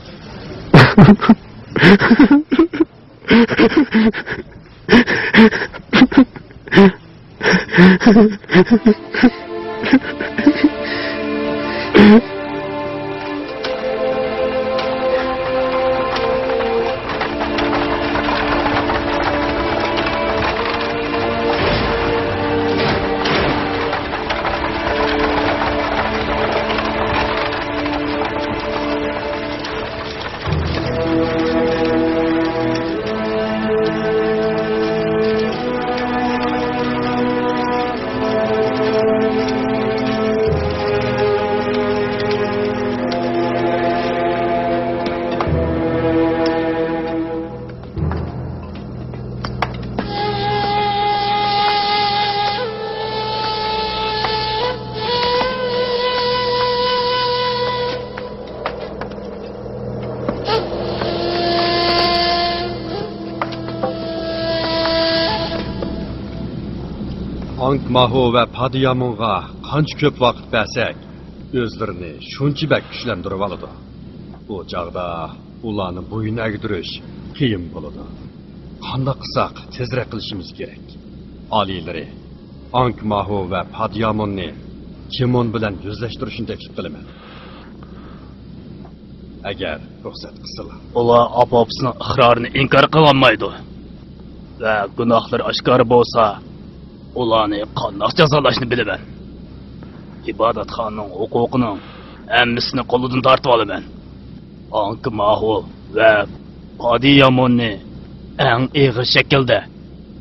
ئاڭكماھو ۋە پادىيامونغا قانچە كۆپ ۋاقىت بەرسەك، ئۆزلىرىنى شۇنچە بەك كۈچلەندۈرۈۋالىدۇ. بۇ چاغدا ئۇلارنى بويۇن ئەگدۈرۈش قىيىن بولىدۇ. قانداق قىلساق تېزرەك قىلىشىمىز كېرەك؟ ئالىيلىرى، ئاڭكماھو ۋە پادىياموننى كىمون بىلەن يۈزلەشتۈرۈشنى تەكلىپ قىلىمەن. ئەگەر رۇخسەت قىلسىلا. ئۇلار ئاپا-ئاپىسىنىڭ ئىقرارىنى ئىنكار قىلالمايدۇ ۋە گۇناھلىرى ئاشكارا بولسا، ئۇلارنى قانداق جازالاشنى بىلىمەن. ئىبادەتخانىنىڭ ھوقۇقىنىڭ ھەممىسىنى قولىدىن تارتىۋالىمەن. ئاڭكماھو ۋە پادىياموننى ئەڭ ئېغىر شەكىلدە،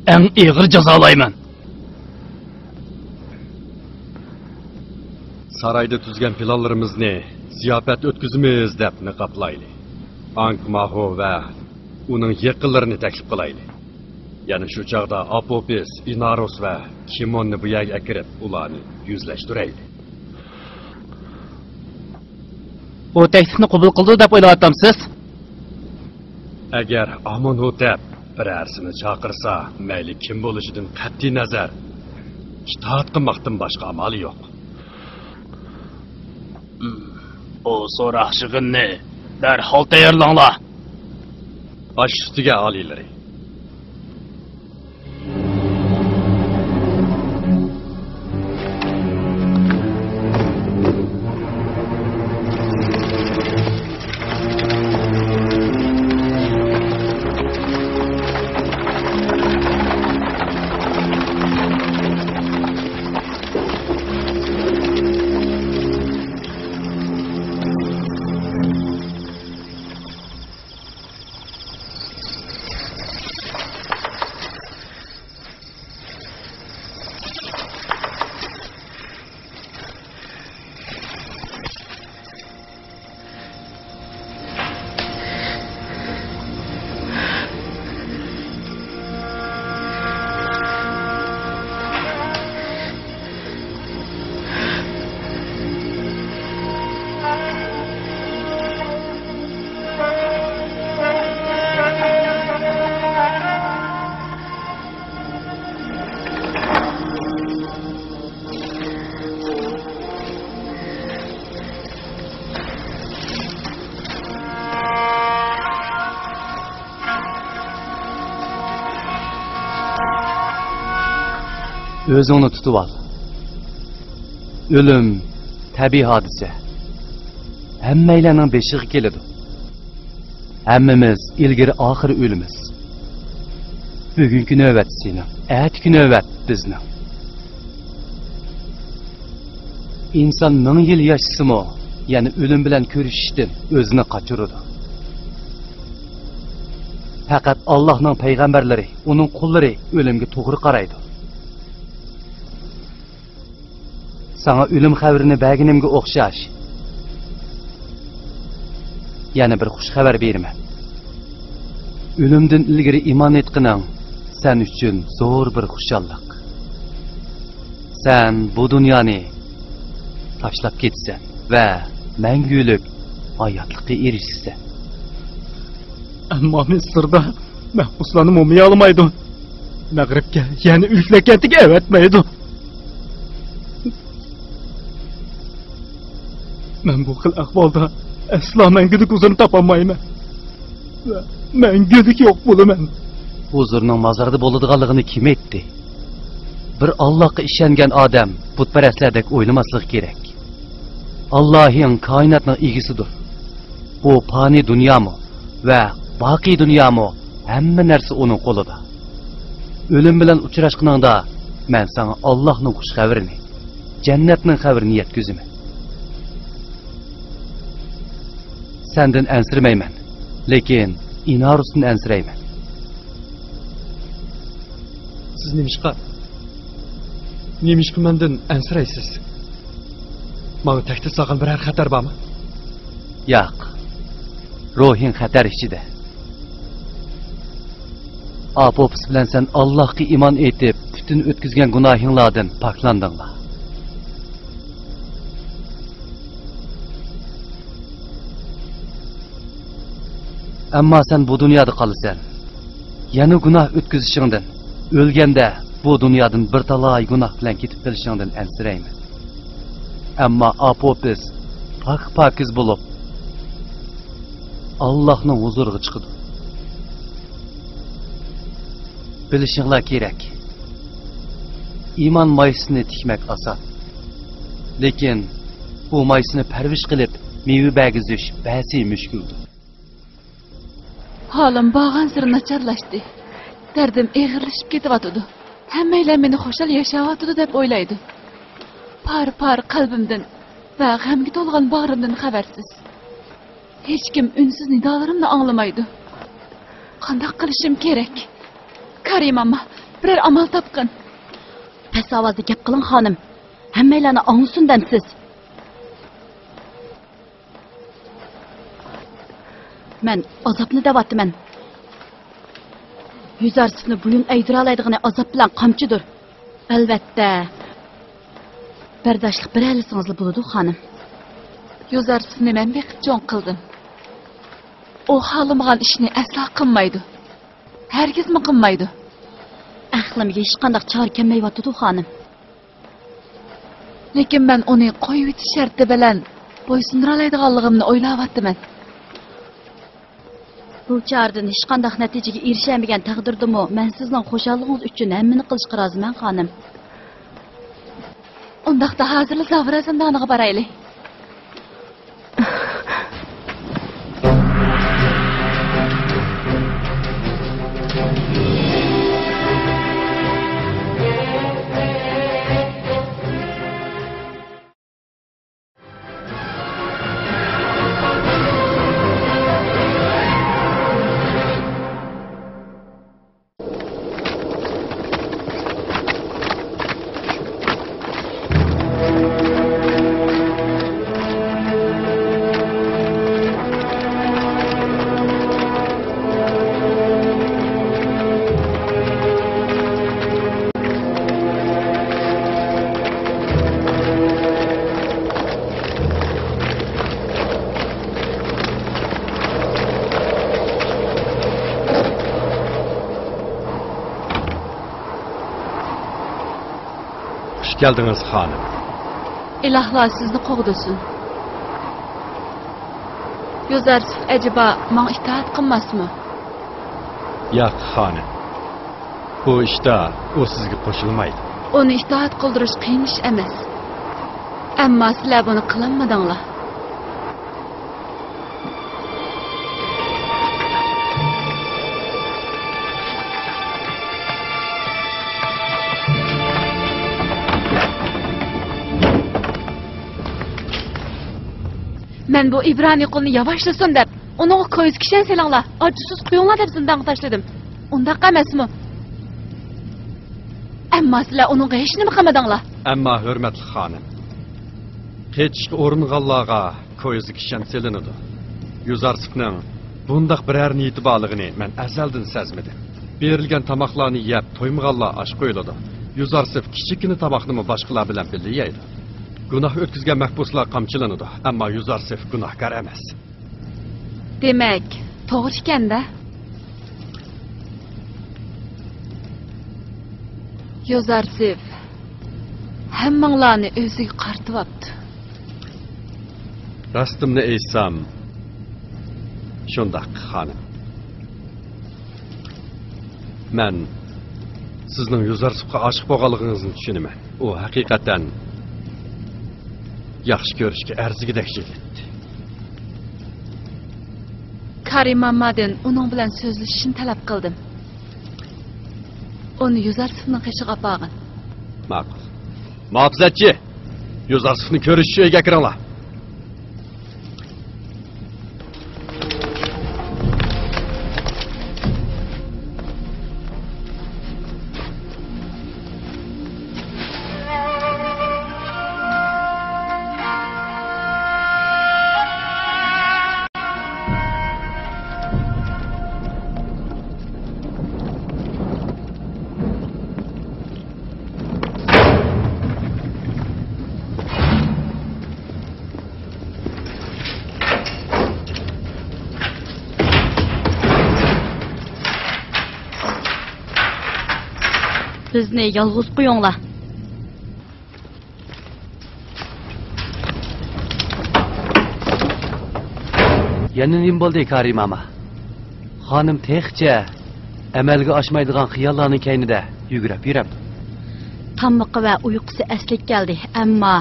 ئەڭ ئېغىر جازالايمەن. سارايدا تۈزگەن پىلانلىرىمىزنى زىياپەت ئۆتكۈزىمىز دەپ نىقابلايلى. ئاڭكماھو ۋە ئۇنىڭ يېقىنلىرىنى تەكلىپ قىلايلى. يەنە شۇ چاغدا ئاپوپىس، ئىناروس ۋە كىموننى بۇ يەرگە ئەكىرىپ، ئۇلارنى يۈزلەشتۈرەيلى. ئۇ تەكلىپنى قوبۇل قىلىدۇ دەپ ئويلاۋاتامسىز؟ ئەگەر ئامونھوتەپ بىرەرسىنى چاقىرسا، مەيلى كىم بولۇشىدىن قەتئىينەزەر، ئىتائەت قىلماقتىن باشقا ئامالى يوق. ئۇ سوراق يىغىنىنى دەرھال تەييارلاڭلار. باش ئۈستىگە، ئالىيلىرى. ئۆزۈڭنى تۇتۇۋال. ئۆلۈم تەبىئىي ھادىسە. ھەممەيلەننىڭ بېشىغا كېلىدۇ. ھەممىمىز ئىلگىرى ئاخىر ئۆلىمىز. بۈگۈنكى نۆۋەت سېنىڭ، ئەتىكى نۆۋەت بىزنىڭ. ئىنسان مىڭ يىل ياشىسىمۇ، يەنە ئۆلۈم بىلەن كۆرۈشۈشتىن ئۆزىنى قاچۇرىدۇ. پەقەت ئاللاھنىڭ پەيغەمبەرلىرى، ئۇنىڭ قۇللىرى ئۆلۈمگە توغرا قارايدۇ. ساڭا ئۆلۈم خەۋىرىنى بەرگىنىمگە ئوخشاش، يەنە بىر خۇش خەۋەر بېرىمەن. ئۆلۈمدىن ئىلگىرى ئىمان ئېيتقىنىڭ سەن ئۈچۈن زور بىر خۇشاللىق. سەن بۇ دۇنيانى تاشلاپ كېتىسەن ۋە مەڭگۈلۈك ھاياتلىققا ئېرىشىسەن. ئەمما مىسىردا مەھبۇسلارنى مۇمىيالىمايدۇ. مەغرىبكە، يەنى ئۆلۈكلەر كەنتىگە ئەۋەتمەيدۇ. مەن بۇ خىل ئەھۋالدا ئەسلا مەڭگۈلۈك ھۇزۇرنى تاپالمايمەن. ۋە مەڭگۈلۈك يوق بولىمەن. ھۇزۇرنىڭ مازاردا بولىدىغانلىقىنى كىم ئېيتتى؟ بىر ئاللاھقا ئىشەنگەن ئادەم بۇتپەرەسلەردەك ئويلىماسلىقى كېرەك. ئاللاھىڭ كائىناتنىڭ ئىگىسىدۇر. بۇ پانىي دۇنيامۇ ۋە باقىي دۇنيامۇ، ھەممە نەرسە ئۇنىڭ قولىدا. ئۆلۈم بىلەن ئۇچراشقىنىڭدا، مەن ساڭا ئاللاھنىڭ خۇش خەۋىرىنى، جەننەتنىڭ خەۋىرىنى يەتكۈزىمەن. سەندىن ئەنسىرىمەيمەن، لېكىن ئىنارۇستىن ئەنسىرەيمەن. سىز نېمىشقا، نېمىشقا مەندىن ئەنسىرەيسىز؟ ماڭا تەھدىت سالغان بىرەر خەتەر بارمۇ؟ ياق. روھىڭ خەتەر ئىچىدە. ئاپوپس بىلەن سەن ئاللاھقا ئىمان ئېيتىپ، پۈتۈن ئۆتكۈزگەن گۇناھىڭلاردىن پاكلاندىڭلار. ئەمما سەن بۇ دۇنيادا قالىسەن. يەنە گۇناھ ئۆتكۈزۈشۈڭدىن، ئۆلگەندە بۇ دۇنيادىن بىر تالاي گۇناھ بىلەن كېتىپ قېلىشىڭدىن ئەنسىرەيمەن. ئەمما ئاپوپىس پاك-پاكىز بولۇپ، ئاللاھنىڭ ھۇزۇرىغا چىقىدۇ. بىلىشىڭلار كېرەك، ئىمان مايسىسىنى تىكمەك ئاسان. لېكىن بۇ مايسىنى پەرۋىش قىلىپ، مېۋە بەرگۈزۈش بەسى مۈشكۈلدۇر. ھالىم بارغانسېرى ناچارلاشتى. دەردىم ئېغىرلىشىپ كېتىۋاتىدۇ. ھەممەيلەن مېنى خۇشال ياشاۋاتىدۇ دەپ ئويلايدۇ. پار-پار قەلبىمدىن ۋە غەمگە تولغان باغرىمدىن خەۋەرسىز. ھېچكىم ئۈنسىز نىدالىرىمنى ئاڭلىمايدۇ. قانداق قىلىشىم كېرەك؟ كارىم ئامما، بىرەر ئامال تاپقىن. پەس ئاۋازدا گەپ قىلىڭ، خانىم. ھەممەيلەننى ئاڭلىسۇن دەمسىز. مەن ئازابنى دەۋاتىمەن. يۈزارسىفنى بويۇن ئەگدۈرەلەيدىغىنى ئازاب بىلەن قامچىدۇر. ئەلۋەتتە، بەرداشلىق بېرەلىسىڭىزلا بولىدۇ، خانىم. يۈزارسىفنى مەن بېقىپ چوڭ قىلدىم. ئۇ خالىمىغان ئىشنى ئەسلا قىلمايدۇ. ھەرگىزمۇ قىلمايدۇ. ئەقلىمگە ھېچقانداق چارە كەلمەيۋاتىدۇ، خانىم. لېكىن مەن ئۇنى قويۇۋېتىش شەرتى بىلەن بويسۇندۇرالايدىغانلىقىمنى ئويلاۋاتىمەن. بۇ چارىدىن ھېچقانداق نەتىجىگە ئېرىشەلمىگەن تەقدىردىمۇ، مەن سىزنىڭ خۇشاللىقىڭىز ئۈچۈن ھەممىنى قىلىشقا رازىمەن، خانىم. ئۇنداقتا ھازىرلا زاۋرا زىندانىغا بارايلى. خۇش كەلدىڭىز، خانىم. ئىلاھلار سىزنى قوغدىسۇن. يوزارسىف ئەجەبا ماڭا ئىتائەت قىلماسمۇ؟ ياق، خانىم. بۇ ئىشتا ئۇ سىزگە قوشۇلمايدۇ. ئۇنى ئىتائەت قىلدۇرۇش قىيىن ئىش ئەمەس. ئەمما سىلەر بۇنى قىلالمىدىڭلار. مەن بۇ ئىبرانىي قۇلنى ياۋاشلىسۇن دەپ، ئۇنىڭغا كويزا كىشەن سېلىڭلار، ئاچچىسۇ سۇ قۇيۇڭلار دەپ زىندانغا تاشلىدىم. ئۇنداق ئەمەسمۇ؟ ئەمما سىلەر ئۇنىڭغا ھېچنېمە قىلمىدىڭلار. ئەمما، ھۆرمەتلىك خانىم، قېچىشقا ئۇرۇنغانلارغا كويزا كىشەن سېلىنىدۇ. يۈزارسىفنىڭ بۇنداق بىرەر نىيىتى بارلىقىنى مەن ئەزەلدىن سەزمىدىم. بېرىلگەن تاماقلارنى يەپ تويمىغانلار ئاچ قويۇلىدۇ. يۈزارسىف كىچىككىنە تاماقنىمۇ باشقىلار بىلەن بىللە يەيدۇ. گۇناھ ئۆتكۈزگەن مەھبۇسلار قامچىلىنىدۇ، ئەمما يۇزارسېف گۇناھكار ئەمەس. دېمەك، توغرا ئىكەن-دە. يوزارسېف ھەممىڭلارنى ئۆزىگە قارىتىۋاپتۇ. راستىمنى ئېيتسام، شۇنداق، خانىم. مەن سىزنىڭ يوزارسېفقا ئاشىق بولغانلىقىڭىزنى چۈشىنىمەن. ئۇ ھەقىقەتەن ياخشى كۆرۈشكە ئەرزىگۈدەك يىگىت. كارىم مامادىن ئۇنىڭ بىلەن سۆزلىشىشنى تەلەپ قىلدىم. ئۇنى يوزارسېفنىڭ قېشىغا ئاپارغىن. ماقۇل. مۇھاپىزەتچى! يوزارسېفنى كۆرۈشۈش ئۆيىگە كىرىڭلار. بىزنى يالغۇز قويۇڭلار. يەنە نېمە بولدى، كارىم ماما؟ خانىم تېخىچە ئەمەلگە ئاشمايدىغان خىياللارنىڭ كەينىدە يۈگرەپ يۈرەمدۇ؟ تامىقى ۋە ئۇيقۇسى ئەسلىگە كەلدى، ئەمما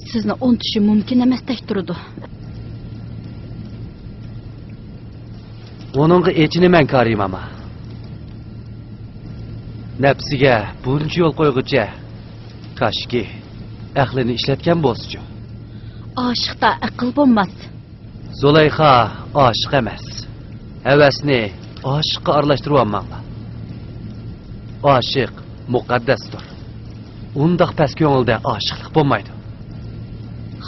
سىزنى ئۇنتۇشى مۇمكىن ئەمەستەك تۇرىدۇ. ئۇنىڭغا ئېچىنىمەن، كارىم ماما. نەپسىگە بۇنچە يول قويغۇچە، كاشكى، ئەقلىنى ئىشلەتكەن بولسىچۇ. ئاشىقتا ئەقىل بولماس. زۇلەيخا ئاشىق ئەمەس. ھەۋەسنى ئاشىققا ئارىلاشتۇرۇۋالماڭلار. ئاشىق مۇقەددەستۇر. ئۇنداق پەس كۆڭۈلدە ئاشىقلىق بولمايدۇ.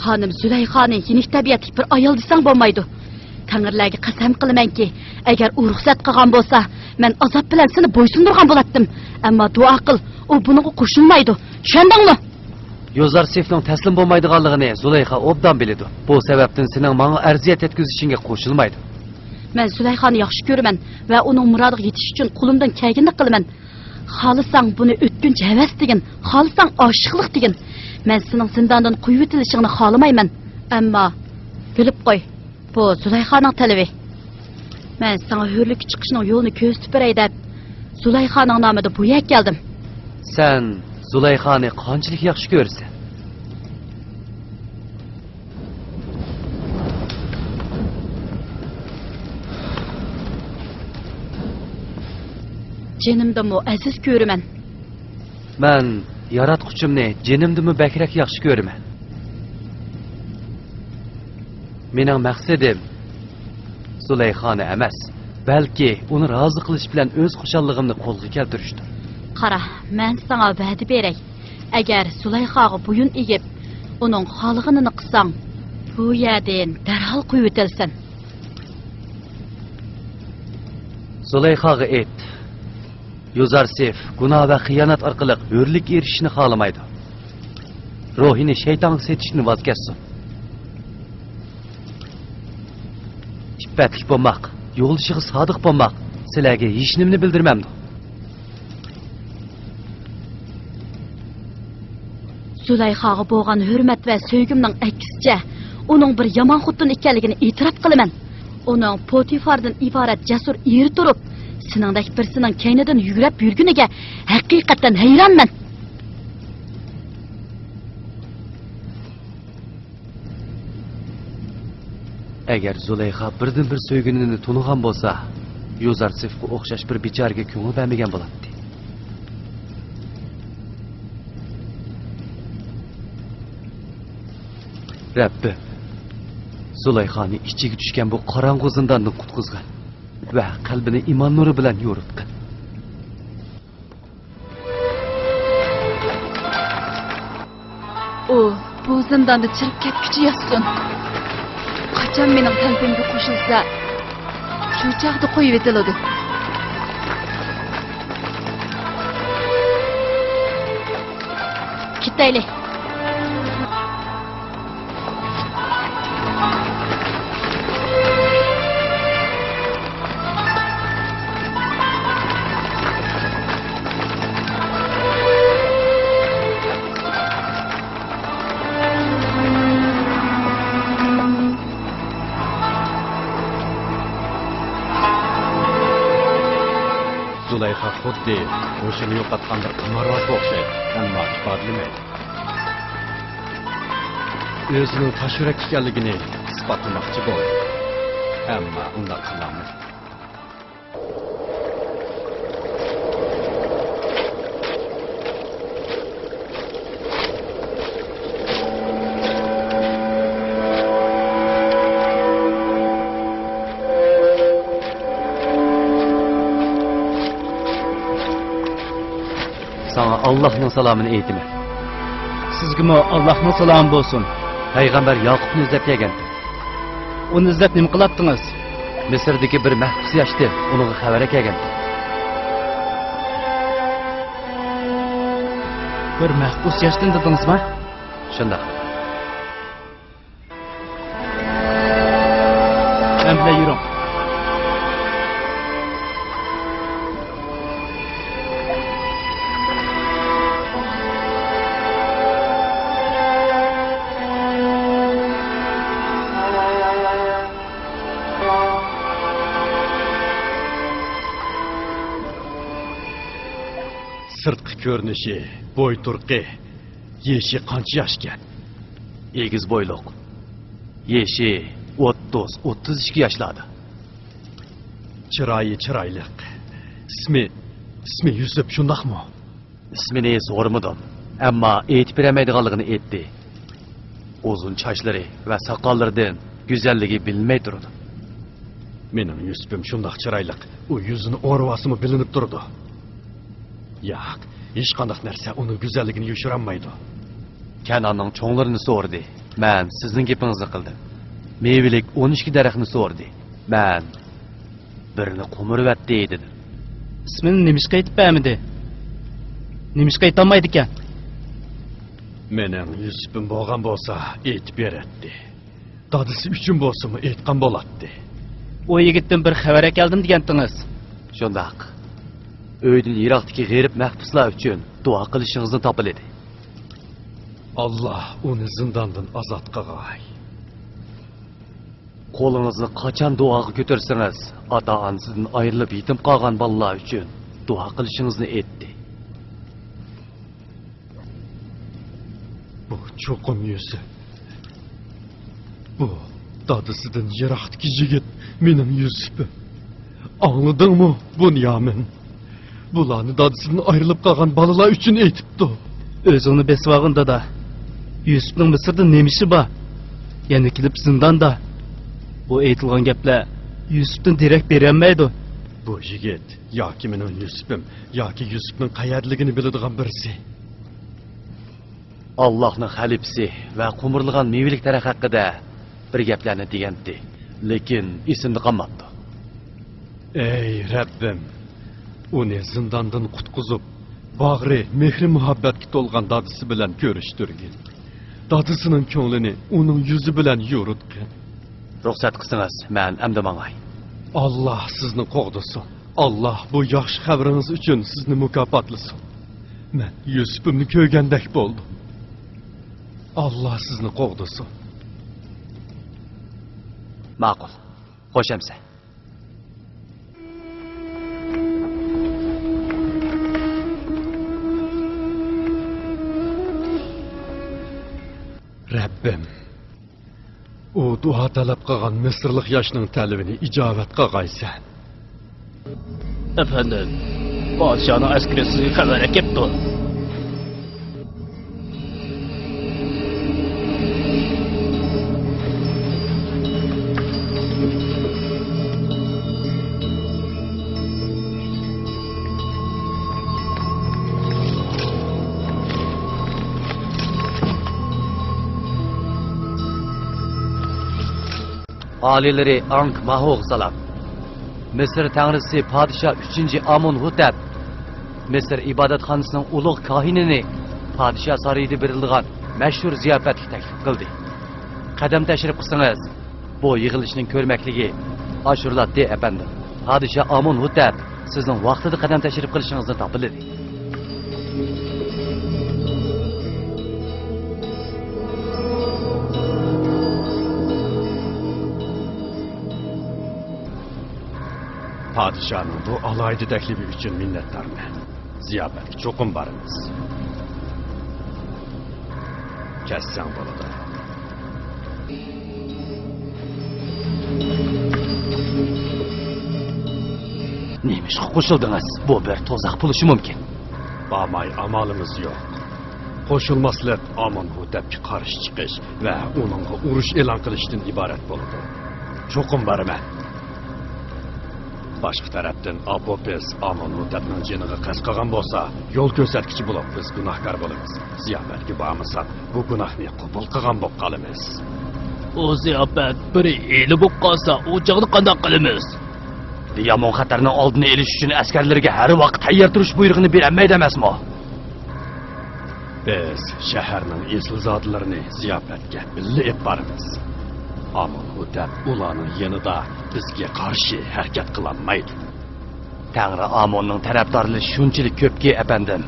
خانىم زۇلەيخانى يېنىك تەبىئەتلىك بىر ئايال دېسەڭ بولمايدۇ. تەڭرىلەرگە قەسەم قىلىمەنكى، ئەگەر ئۇ رۇخسەت قىلغان بولسا، مەن ئازاب بىلەن سېنى بويسۇندۇرغان بولاتتىم. ئەمما دۇئا قىل، ئۇ بۇنىڭغا قوشۇلمايدۇ. چۈشەندىڭمۇ؟ يوزارسېفنىڭ تەسلىم بولمايدىغانلىقىنى زۇلەيخا ئوبدان بىلىدۇ. بۇ سەۋەبتىن سېنىڭ ماڭا ئەرزىيەت يەتكۈزۈشۈڭگە قوشۇلمايدۇ. مەن زۇلەيخانى ياخشى كۆرىمەن ۋە ئۇنىڭ مۇرادىغا يېتىش ئۈچۈن قولۇمدىن كەلگىنىنى قىلىمەن. خالىساڭ بۇنى ئۆتكۈنچ ھەۋەس دېگىن، خالىساڭ ئاشىقلىق دېگىن. مەن سېنىڭ زىنداندىن قويۇۋېتىلىشىڭنى خالىمايمەن. ئەمما بىلىپ قوي، بۇ زۇلەيخانىڭ تەلىپى. مەن ساڭا ھۆرلۈككە چىقىشنىڭ يولىنى كۆرسىتىپ بېرەي دەپ، زۇلەيخانىڭ نامىدا بۇ يەرگە كەلدىم. سەن زۇلەيخانى قانچىلىك ياخشى كۆرىسەن؟ جېنىمدىنمۇ ئەزىز كۆرىمەن. مەن ياراتقۇچىمنى جېنىمدىنمۇ بەكرەك ياخشى كۆرىمەن. مېنىڭ مەقسىتىم زۇلەيخانى ئەمەس، بەلكى ئۇنى رازى قىلىش بىلەن ئۆز خۇشاللىقىمنى قولغا كەلتۈرۈشتۇر. قارا، مەن ساڭا ۋەدە بېرەي. ئەگەر زۇلەيخاغا بويۇن ئېگىپ، ئۇنىڭ خالىغىنىنى قىلساڭ، بۇ يەردىن دەرھال قويۇۋېتىلىسەن. زۇلەيخاغا ئېيت، يوزارسېف گۇناھ ۋە خىيانەت ئارقىلىق ھۆرلۈككە ئېرىشىشنى خالىمايدۇ. روھىنى شەيتانغا سېتىشتىن ۋاز كەچسۇن. ئىپپەتلىك بولماق، يولدىشىغا سادىق بولماق سىلەرگە ھېچنېمىنى بىلدۈرمەمدۇ؟ زۇلەيخاغا بولغان ھۆرمەت ۋە سۆيگۈمنىڭ ئەكسىچە، ئۇنىڭ بىر يامان خوتۇن ئىكەنلىكىنى ئېتىراپ قىلىمەن. ئۇنىڭ پوتىفاردىن ئىبارەت جەسۇر ئېرى تۇرۇپ، سېنىڭدەك بىرسىنىڭ كەينىدىن يۈگرەپ يۈرگىنىگە ھەقىقەتەن ھەيرانمەن. ئەگەر زۇلەيخا بىردىنبىر سۆيگىنىنى تونۇغان بولسا، يوزارسېفقا ئوخشاش بىر بىچارىگە كۆڭۈل بەرمىگەن بولاتتى. رەببىم، زۇلەيخانى ئىچىگە چۈشكەن بۇ قاراڭغۇ زىنداندىن قۇتقۇزغىن ۋە قەلبىنى ئىمان نۇرى بىلەن يورۇتقىن. ئۇ بۇ زىنداندا چىرىپ كەتكۈچە ياتسۇن. قاچان مېنىڭ تەلىپىمگە قوشۇلسا، شۇ چاغدا قويۇۋېتىلىدۇ. كېتەيلى. زۇلەيخا خۇددى ھوشىنى يوقاتقان بىر قىمارۋازغا ئوخشايدۇ، ئەمما ئىپادىلىمەيدۇ. ئۆزىنىڭ تاش يۈرەك ئىكەنلىكىنى ئىسپاتلىماقچى بولدى، ئەمما ئۇنداق قىلالمىدى. ساڭا ئاللاھنىڭ سالامىنى ئېيتىمەن. سىزگىمۇ ئاللاھنىڭ سالامى بولسۇن. پەيغەمبەر ياقۇپنى ئىزدەپ كەلگەنتىم. ئۇنى ئىزدەپ نېمە قىلاتتىڭىز؟ مىسىردىكى بىر مەھبۇس ياشتىن ئۇنىڭغا خەۋەر ئەكەلگەنتىم. بىر مەھبۇس ياشتىن دېدىڭىزما؟ شۇنداق. مەن بىلەن يۈرۈڭ. سىرتقى كۆرۈنۈشى، بوي تۇرقى، يېشى قانچە ياشكەن؟ ئېگىز بويلۇق. يېشى ئوتتۇز، ئوتتۇز ئىككى ياشلاردا. چىرايى چىرايلىق. ئىسمى، ئىسمى يۈسۈپ، شۇنداقمۇ؟ ئىسمىنى سورىمىدىم، ئەمما ئېيتىپ بېرەلمەيدىغانلىقىنى ئېيتتى. ئۇزۇن چاچلىرى ۋە ساقاللىرىدىن گۈزەللىكى بىلىنمەي تۇرىدۇ. مېنىڭ يۈسۈپۈم شۇنداق چىرايلىق، ئۇ يۈزىنى ئورىۋالسىمۇ بىلىنىپ تۇرىدۇ. ياق، ھېچقانداق نەرسە ئۇنىڭ گۈزەللىكىنى يوشۇرالمايدۇ. كەنئاننىڭ چوڭلىرىنى سورىدى. مەن سىزنىڭ گېپىڭىزنى قىلدىم. مېۋىلىك ئون ئىككى دەرەخنى سورىدى. مەن بىرىنى قومۇرۇۋەتتى دېدىم. ئىسمىنى نېمىشقا ئېيتىپ بەرمىدى؟ نېمىشقا ئېيتالمايدىكەن؟ مېنىڭ يۈسۈپۈم بولغان بولسا ئېيتىپ بېرەتتى. دادىسى ئۈچۈن بولسىمۇ ئېيتقان بولاتتى. ئۇ يىگىتتىن بىر خەۋەر ئەكەلدىم دېگەنتىڭىز. شۇنداق. ئۆيدىن يىراقتىكى غېرىب مەھبۇسلار ئۈچۈن دۇئا قىلىشىڭىزنى تاپىلىدى. ئاللا ئۇنى زىنداندىن ئازاد قىلغاي. قولىڭىزنى قاچان دۇئاغا كۆتۈرسىڭىز، ئاتا-ئانىسىدىن ئايرىلىپ يېتىم قالغان بالىلار ئۈچۈن دۇئا قىلىشىڭىزنى ئېيتتى. بۇ چوقۇم يۈسۈپ. بۇ دادىسىدىن يىراقتىكى يىگىت مېنىڭ يۈسۈپۈم. ئاڭلىدىڭمۇ، بۇنيامىن؟ بۇلارنى دادىسىدىن ئايرىلىپ قالغان بالىلار ئۈچۈن ئېيتىپتۇ. ئۆزۈڭنى بېسىۋالغىن، دادا. يۈسۈپنىڭ مىسىردا نېمە ئىشى بار؟ يەنە كېلىپ زىنداندا. بۇ ئېيتىلغان گەپلەر يۈسۈپتىن دېرەك بېرەلمەيدۇ. بۇ يىگىت ياكى مېنىڭ يۈسۈپۈم، ياكى يۈسۈپنىڭ قەيەردىلىكىنى بىلىدىغان بىرسى. ئاللاھنىڭ خەلىپىسى ۋە قومۇرلىغان مېۋىلىك دەرەخ ھەققىدە بىر گەپلەرنى دېگەنتى، لېكىن ئېسىمدە قالماپتۇ. ئەي رەببىم، ئۇنى زىنداندىن قۇتقۇزۇپ، باغرى مېھرى-مۇھەببەتكە تولغان دادىسى بىلەن كۆرۈشتۈرگىن. دادىسىنىڭ كۆڭلىنى ئۇنىڭ يۈزى بىلەن يورۇتقىن. رۇخسەت قىلسىڭىز، مەن ئەمدى ماڭاي. ئاللا سىزنى قوغدىسۇن. ئاللا بۇ ياخشى خەۋىرىڭىز ئۈچۈن سىزنى مۇكاپاتلىسۇن. مەن يۈسۈپۈمنى كۆرگەندەك بولدۇم. ئاللا سىزنى قوغدىسۇن. ماقۇل. خوش ئەمىسە. رەببىم، ئۇ دۇئا تەلەپ قىلغان مىسىرلىق ياشنىڭ تەلىپىنى ئىجابەت قىلغايسەن. ئەپەندىم، پادىشاھنىڭ ئەسكىرى سىزگە خەۋەر ئەكەپتۇ. ئالىيلىرى ئاڭك ماھوغا سالام. مىسىر تەڭرىسى پادىشاھ ئۈچىنچى ئامون ھوتەپ، مىسىر ئىبادەتخانىسىنىڭ ئۇلۇغ كاھىنىنى پادىشاھ سارىيىدا بېرىلىدىغان مەشھۇر زىياپەتكە تەكلىپ قىلدى. قەدەم تەشرىپ قىلسىڭىز، بۇ يىغىلىشنىڭ كۆرمەكلىكى ئاشۇرۇلاتتى، ئەپەندىم. پادىشاھ ئامونھوتەپ سىزنىڭ ۋاقتىدا قەدەم تەشرىپ قىلىشىڭىزنى تاپىلىدى. پادىشاھنىڭ بۇ ئالاھىدە تەكلىپى ئۈچۈن مىننەتدارمەن. زىياپەتكە چوقۇم بارىمىز. كەتسەڭ بولىدۇ. نېمىشقا قوشۇلدىڭىز؟ بۇ بىر تۇزاق بولۇشى مۇمكىن. بارماي ئامالىمىز يوق. قوشۇلماسلىق ئامونھوتەپكە قارشى چىقىش ۋە ئۇنىڭغا ئۇرۇش ئېلان قىلىشتىن ئىبارەت بولىدۇ. چوقۇم بارىمەن. باشقا تەرەپتىن، ئاپوپىس ئامونھوتەپنىڭ جېنىغا قەست قىلغان بولسا، يول كۆرسەتكۈچى بولۇپ بىز گۇناھكار بولىمىز. زىياپەتكە بارمىساق، بۇ گۇناھنى قوبۇل قىلغان بولۇپ قالىمىز. ئۇ زىياپەت بىر ھىيلە بولۇپ قالسا، ئۇ چاغدا قانداق قىلىمىز؟ يامان خەتەرنىڭ ئالدىنى ئېلىش ئۈچۈن ئەسكەرلىرىگە ھەر ۋاقىت تەييار تۇرۇش بۇيرۇقىنى بېرەلمەيدۇ ئەمەسمۇ؟ بىز شەھەرنىڭ ئېسىلزادىلىرىنى زىياپەتكە بىللە ئېلىپ بارىمىز. ئامونھوتەپ ئۇلارنىڭ يېنىدا بىزگە قارشى ھەرىكەت قىلالمايدۇ. تەڭرى ئاموننىڭ تەرەپدارلىرى شۇنچىلىك كۆپكى، ئەپەندىم،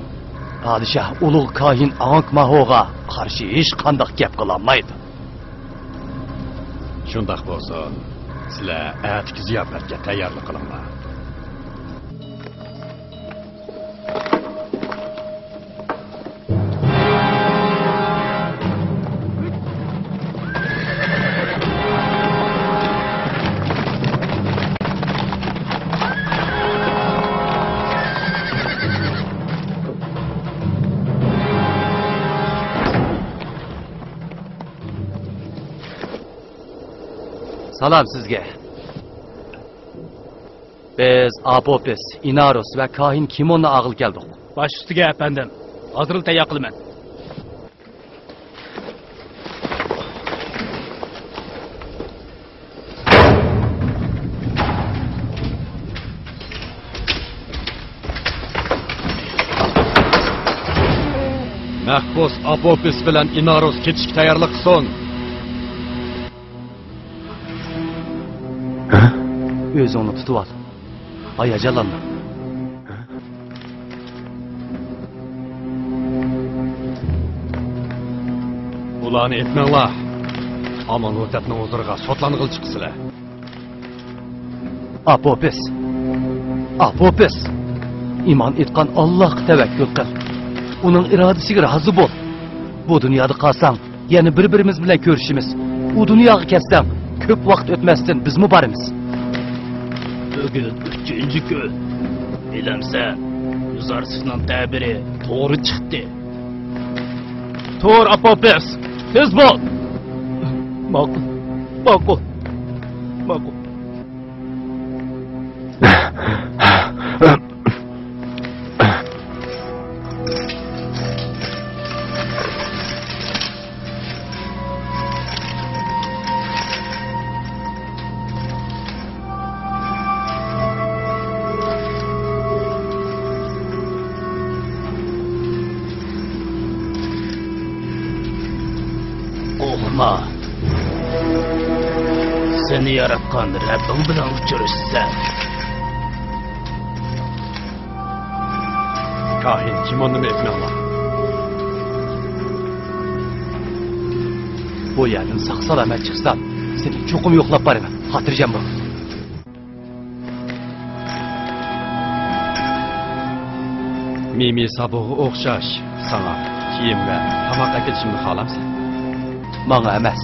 پادىشاھ ئۇلۇغ كاھىن ئاڭكماھوغا قارشى ھېچقانداق گەپ قىلالمايدۇ. شۇنداق بولسۇن، سىلەر ئەتىكى زىياپەتكە تەييارلىق قىلىڭلار. سالام سىزگە. بىز ئاپوپىس، ئىناروس ۋە كاھىن كىموننى ئاغىلى كەلدۇق. باش ئۈستىگە، ئەپەندىم. ھازىرلا تەييار قىلىمەن. مەھبۇس ئاپوپىس بىلەن ئىناروس كېتىشكە تەييارلىق قىلسۇن. ئۆزۈڭنى تۇتۇۋال. ھاياجانلانما. ئۇلارنى ئېتىڭلار. ئامونھوتەپنىڭ ھۇزۇرىغا سوتلانغىلى چىققىسىلەر. ئاپوپىس! ئاپوپىس! ئىمان ئېيتقان ئاللاھقا تەۋەككۈل قىل. ئۇنىڭ ئىرادىسىگە رازى بول. بۇ دۇنيادا قالساڭ، يەنە بىر-بىرىمىز بىلەن كۆرۈشىمىز. ئۇ دۇنياغا كەتسەڭ، كۆپ ۋاقىت ئۆتمەستىن بىزمۇ بارىمىز. بۈگۈن ئۈچىنچى كۈن. بىلەمسەن، يۈزارسىفنىڭ تەبىرى توغرا چىقتى. تۇر، ئاپوپىس، تېز بول! ماقۇل، ماقۇل، ماقۇل. قورقما. سېنى ياراتقان رەببىڭ بىلەن ئۇچرىشىسەن. كاھىن كىموننىمۇ ئېتىڭلار. بۇ يەردىن ساق-سالامەت چىقسام، سېنى چوقۇم يوقلاپ بارىمەن. خاتىرجەم بول. مىمى سابۇغا ئوخشاش ساڭا كىيىم ۋە تاماق ئەكېلىشىمنى خالامسەن؟ ماڭا ئەمەس.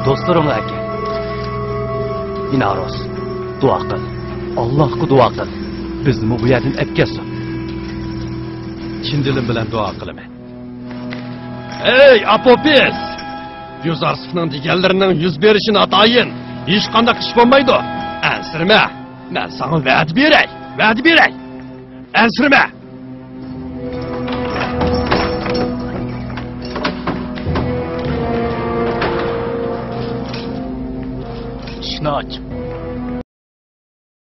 دوستلىرىڭغا ئەكەل. ئىناروس، دۇئا قىل. ئاللاھقا دۇئا قىل. بىزنىمۇ بۇ يەردىن ئەپكەتسۇن. چىن دىلىم بىلەن دۇئا قىلىمەن. ئەي ئاپوپىس! يۈزارسىفنىڭ دېگەنلىرىنىڭ يۈز بېرىشى ناتايىن. ھېچقانداق ئىش بولمايدۇ. ئەنسىرىمە. مەن ساڭا ۋەدە بېرەي. ۋەدە بېرەي. ئەنسىرىمە. ئىشىكنى ئاچ.